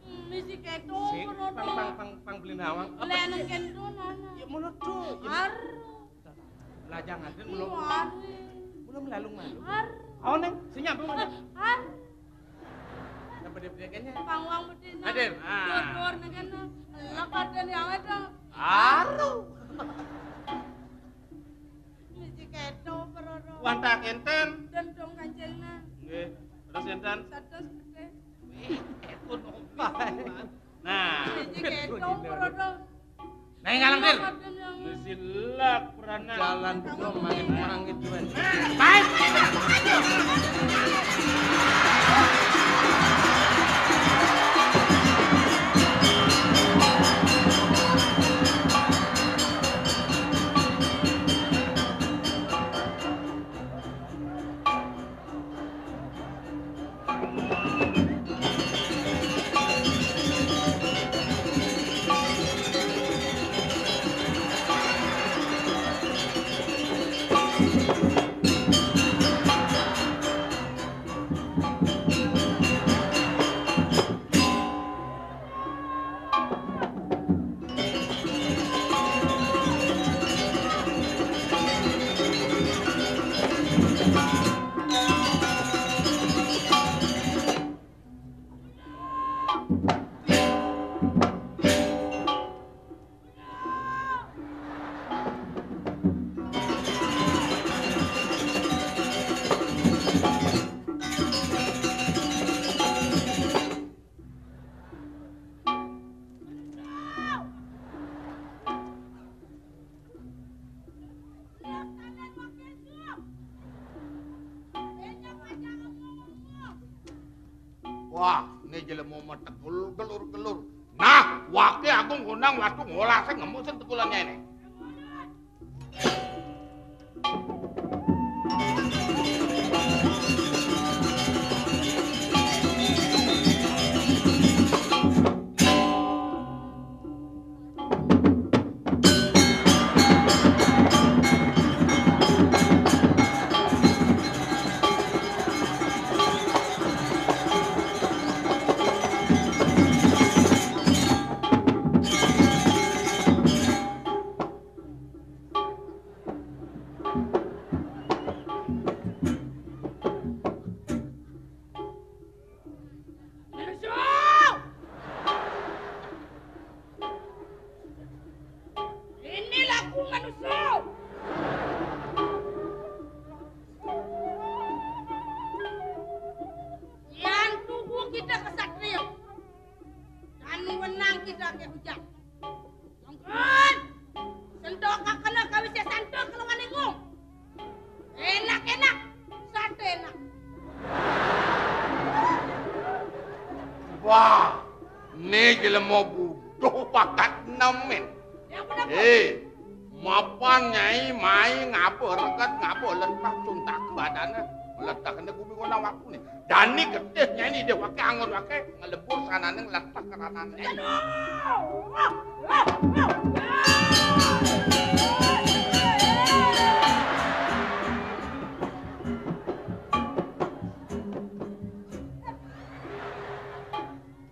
Hmm, misi kéto, si, pang, pang, pang, pang beli nawang. Apa sih? Lé nang kéto, nana. Ya, mulut tuh. Ya. Haru. Lajang aden. Iya, belum. Haru. Belum lalung malu. Haru. Oh, Neng, senyap belum ada. Haru. Nah, bedé-bedé kayaknya. Pangwang bedé, nah. Aden, ah. Dor-dor, nang kéné. Elak aden ya, wedok. Haru. Misi kéto, peroro. Wanta kénten. Dendong kanjengna. Nggih. Terus énten? Satus gedé. Wih, ékon ompah. Nah. Siji kéto, peroro. Nah, ngalang, Dir. Misi lak peranan. Jalan dong, mangit-mangit, Juan. Baik. Wah, né jelema metek gelur-gelur. Nah, waké agung ngundang watu ngolah sing ngemu sing tekulannya ini. Manusia! Ini laku manusia! Yang tubuh kita kesatria. Dan menang kita ke hujan. Tongkon! Sentok kakena kawis ya santok kalau wanengung. Enak-enak, sate enak. Wah, né jelema buduh bakat nemen. Ya, kenapa? Eh, mapan nyai mai ngaba reget, ngaba lentah cuntak badana. Letakna gumi kona waktu nih. Dani getih nyanyi dia waké angon waké ngelebur sanané ngletak keranané.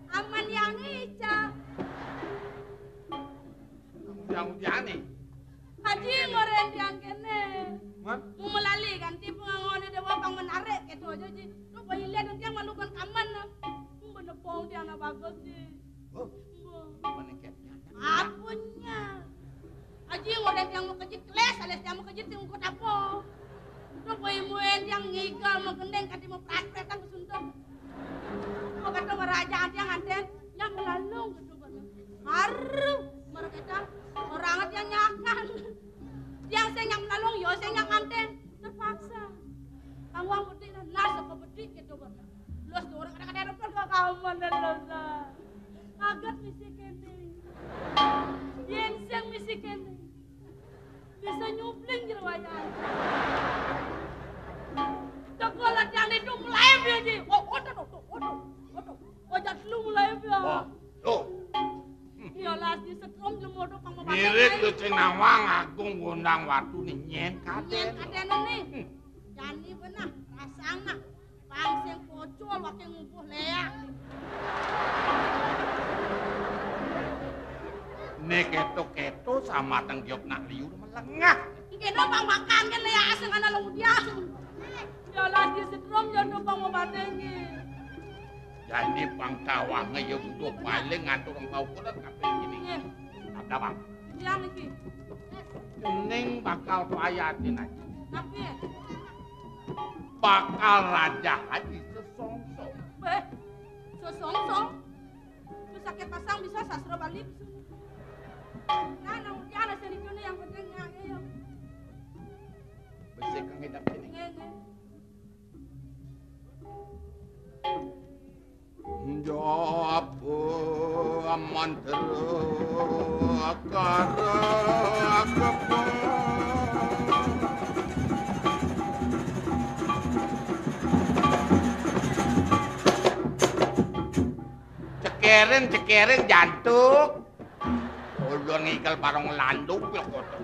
Aman yang ica. Yang udiané. Haji ngoren tiang kéné. Man? Mau melali kan tipe ngangoné déwa pang menarik gitu aja ji. Lu bayi lihat tiang malukan kaman nah. Bener pong tiang na bagus ji. Oh, mana kepnya? Apunnya. Haji ngoren tiang mau kejit keles, alias tiang mau kejit tiang mau apa? Lu bayi muen tiang ngigal mau gendeng kati mau prat-pratan kesuntuk. Mau kata raja tiang anten, yang melalung gitu. Haru, mereka orang tiang nyakan. Tiang sing nyam lalung, yo sing nyam anten. Terpaksa. Kang wong bedik nah, nas apa bedik gitu kok. Los orang kadang-kadang depan ke kawan dan los. Kaget misi kéné. Yén sing misi kéné. Bisa nyupling jero wayahe. Cek latihan itu mulai piye, Ji? Oh, otot, otot, otot, otot. Ojak lu mulai piye? Wah, loh. Ya las di setrum jeng modho pang mirip lu Cinawang Agung Gondang Watu nih nyen kadén. Nyen kadén nih. Hmm. Jani benah, rasang nah. Pang sing pocol waké ngubuh léak. Né kéto-kéto sama tenggiop nak liur melengah. Engké no pang makan kan léak sing ana lung diang. Ya lah di setrum ya no pang obaté nggih. Jadi pang tawangé ya udah paling ngatur engkau kulit kabéh gini. Nggih. Ada, Bang. Iya niki. Ning bakal payatin aja. Tapi bakal raja haji sesongsong. Beh, sesongsong? Terus sakit pasang bisa sastra Bali. Nah, nang ujian seni yang penting ya, ya. Bisa kang ngedap sini. Nggih, nggih. Japa mantra karakepan. Cekerin, cekerin jantuk. Ulun ngikel bareng landung pil kotor.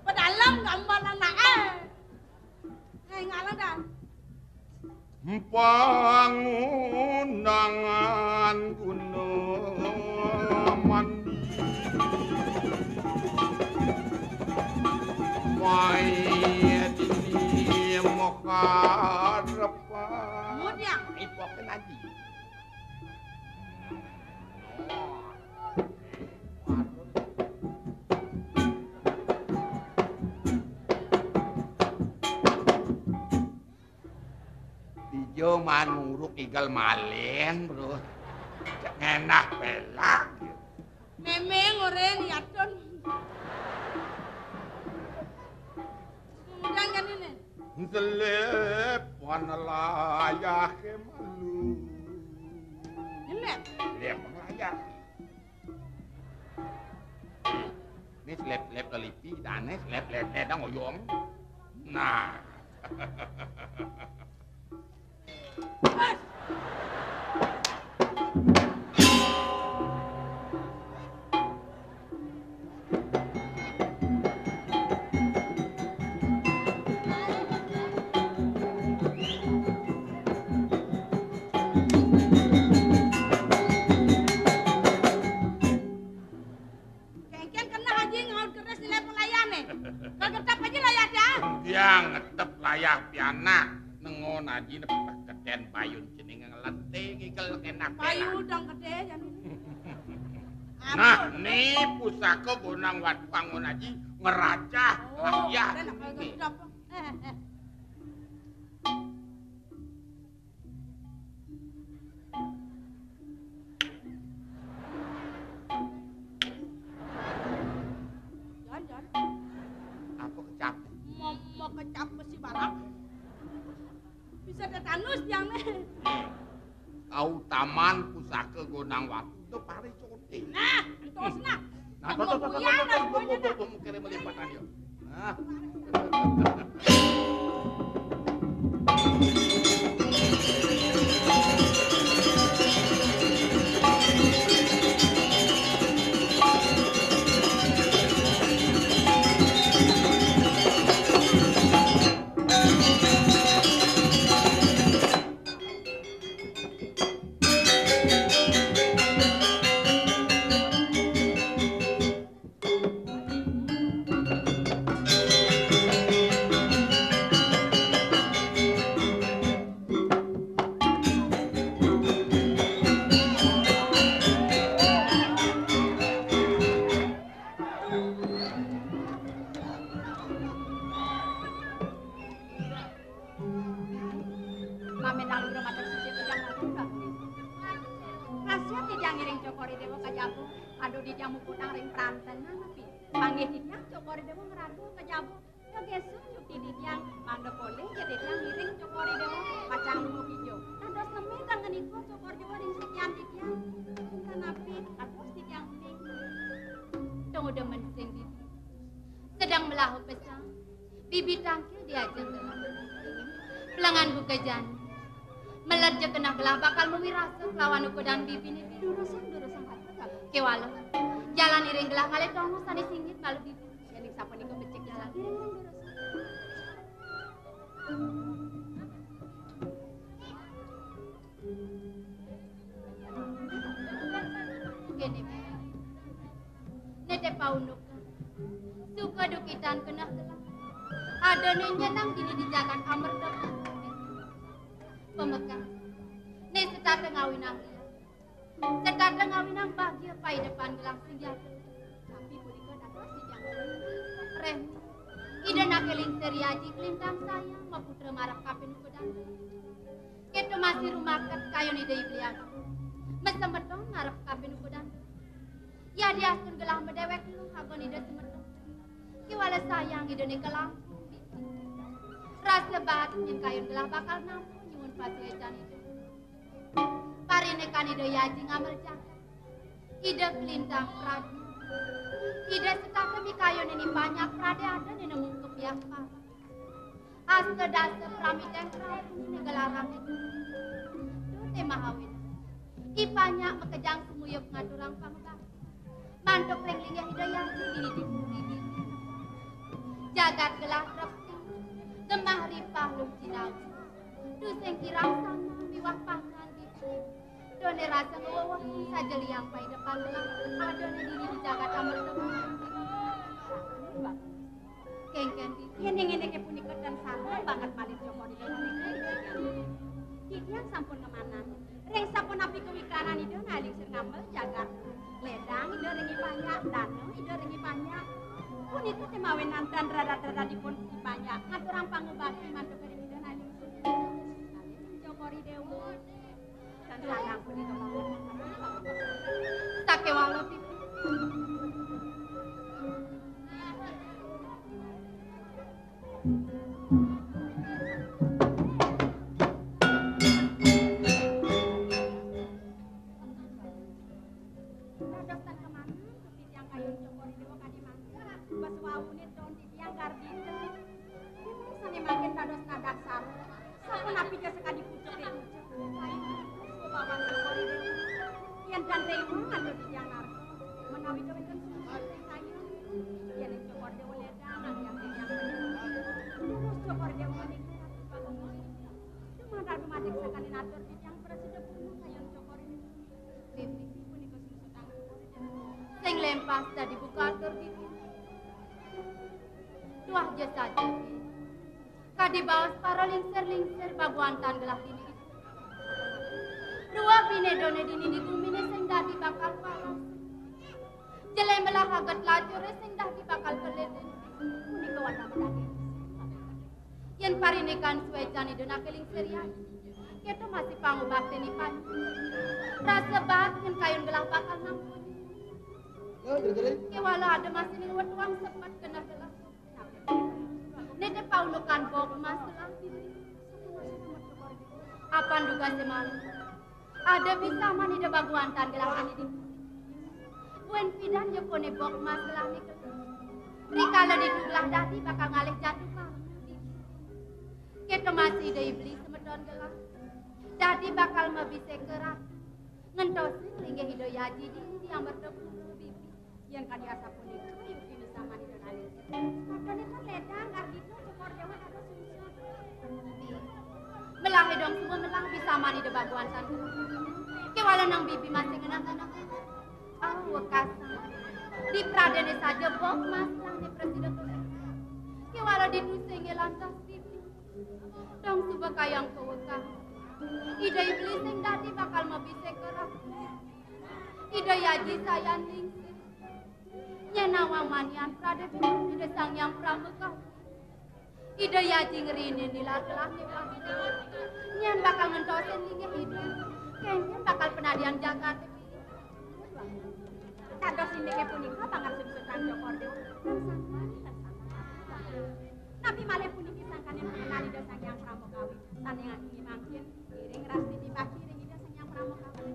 Pedalem gambar anake. Hei, ngalah dah. Pangundangan guna mandi. Mai dini makarepan. Mudiang. Ipokin aji. Ijo manuruk igal malen, Bro. Cek ngenah pelak. Memeng oren yatun. Kemudian kan ini. Selip panelayahe malu. Ini. Lip panelayahe. Nih selip-selip lelipi, dane selip-selip dang oyong. Nah. Kengken kena haji ngaut keris nilai pelayan nih. Kagak tetep aja layah dah. Dia ngetep layah pianak. Nengon haji nepek keten bayun cening ngelenting ikel kena. Payu dong gede jan. Nah, nih pusaka gonang watu angon haji ngerajah. Oh, layah. Ada nak kagak tetep. Eh, eh. Jan, Jan. Apa kecap? Mau, mau kecap besi barang. Bisa tetanus tiang nih. Kautaman pusaka gonang watu itu pari cote. Nah, entos nah. Nah, tuh, tuh, tuh, tuh, tuh, tuh, tuh, tuh, tuh, mungkin melimpatan yuk. Nah. Titiang muputang ring prantenan, napi? Panggih titiang Cokor I Déwa ngradu ka jaba. Gegesun yukti titiang, mangda polih ja titiang ngiring Cokor I Déwa pacang lunga kija. Dados neme tanggenika Cokor I Déwa ring sikian titiang. Sungkan napi, dados titiang uning. Tong uda mensing dini. Sedeng melah pesan. Bibi tangkil di ajeng gelah. Pelengan buka jani. Meled ja keneh gelah bakal mawirasa kelawan ukudan bibiné. Durusang, durusang, kéwala. Jalan iring gelah ngalih tongos sané singit malu bibi. Yéning sapunika becik jalan iring durusang. Kéné, Nété paundukan. Suka dukitan keneh gelah. Adané nyeneng dini di jagat amerta. Pamekas. Né setata ngawinang liat. Setata ngawinang bagia paidepan gelah sing jati. Tapi punika dados titiang. Rem. Ida naké lingsir yaji kalintang sayang maputra marep kapin ukudan. Kéto masih rumaket kayun Ida I Beli Agung. Masemeton ngarep kapin ukudan. Yadiastun gelah madéwék luh agon Ida semeton. Kéwala sayang Idané kalangkung. Rasa baat yén kayun gelah bakal nampa nyuwun pasuécan Ida. Parinikan Ida yaji ngamel jagat. Ida kalintang pradé. Ida setata mikayunin I Panyak pradé adané nemu kepiak papa. Asta dasa pramita Prabu né gelarang Ida. Duh té maha wina. I Panyak makejang sumuyup ngaturang pangubakti. Mantuk ring linggih Ida yaji dini di puri dini. Jagat gelah trepti. Gemah ripah lung jinau. Tusing kirang sama miwah pangan dini. Doné rasa ngweweh saja liang paidepan gelah. Adané dini di jagat amerta. Kéngkén, yén ngéné punika tan salah banget malih Cokor I Déwa. Titiang sampun ngamanah. Ring sapunapi kawikanan Ida nalih sir ngamel jagat. Ledang Ida ring I Panyak, dana Ida ring I Panyak. Punika té mawinan tan rarat-raratipun I Panyak ngaturang pangubakti mantuk ring Ida nalih sir. Cokor I Déwa. Sakéwala pipi. Dados tan kemana, titiang kayun Cokor I Déwa kadi mangkin. Bas wawuné ton titiang gardita. Sané mangkin dados nadaksara. Sapunapi ja sakadi pucuké pucuk. Yén tan réwang antuk titiang narka. Menawi kawénten sumangga ing kayun. Yén Cokor Déwa ledang, anggé titiang. Terus Cokor Déwa menika. Dumadak dumadik sakadi natur titiang prasida purna kayun Cokor Déwa. Bibi punika sing sutan. Sing lempas dadi buka atur bibi. Tuah ja saja, Bi. Kadi baos para lingsir-lingsir babuan tan gelah dini. Dua bine done dini di guminé sing dadi bakal paras. Jelé melah aget lacuré sing dadi bakal kelilin. Punika wantah dadi. Yén parinikan suécan Ida naké lingsir ya. Kéto masih pangubaktin I Panyak. Rasa baat yén kayun gelah bakal nampun. Kéwala ada masih ning wetuang sepet genah gelah. Nété paundukan bok mas gelah. Apan dugasé malu. Ada bisaman Ida babuan tan gelah dini. Buin pidan ya koné bok mas gelah nika. Rikala ditu gelah dadi bakal ngalih jatuh ka. Kéto masih Ida Iblis semeton gelah. Dadi bakal mabisé ka ratu. Ngentosin linggih Ida Yaji dini di amerta pura bibi. Yén kadi asapunika, yukti misaman Ida nalih. Makané tan ledang Ardito Cokor Déwa dados sungsut. Melah dong semua melah bisaman Ida babuan tan. Kéwala nang bibi masih ngenah-ngenah. Ah, wekas. Di pradéné saja bok mas nang né prasida. Kéwala ditu sing lantas bibi. Dong suba kayang pawekas. Ida Iblis sing dadi bakal mabisé ka ratu. Ida Yaji sayan lingsir. Nyén nawang manian pradé Ida Sang Hyang Pramakawi. Ida Yaji ngrinin nilar gelah né. Nyén bakal ngentosin linggih Ida. Kénkén bakal penadian jagat. Dados Sami malih puniki sangkaning pangenan Ida Sang Hyang Pramakawi. Sané nganggé mangkin, ngiring rastiti bakti ring Ida Sang Hyang Pramakawi.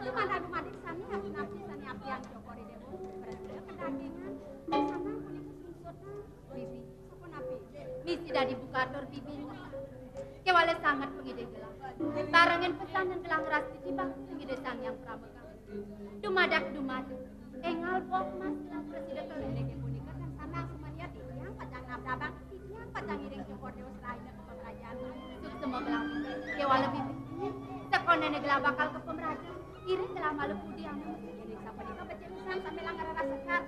Dumadak dumadik sami napi-napi sané apiang Cokor I Déwa, prasida kedagingan, sandang punika sungsut. Bibi, sapunapi? Misi dadi bukatur Bibi. Kéwala sanget pangidih gelah. Tarengin pesan lan gelah ngrastiti bakti ring Ida Sang Hyang Pramakawi. Dumadak dumadak. Énggal boh mas lan prasida keliling punika tan sandang sumaniat titiang pacang nabdabang, titiang pacang ngiring Cokor Déwa Selaina ka pamrajan. Suksma gelah Bibi. Kéwala Bibi. Sakonéné gelah bakal ka pamrajan. Iring gelah malih pudi anu. Yéning sapunika becik pisan sambil ngrereh sekar.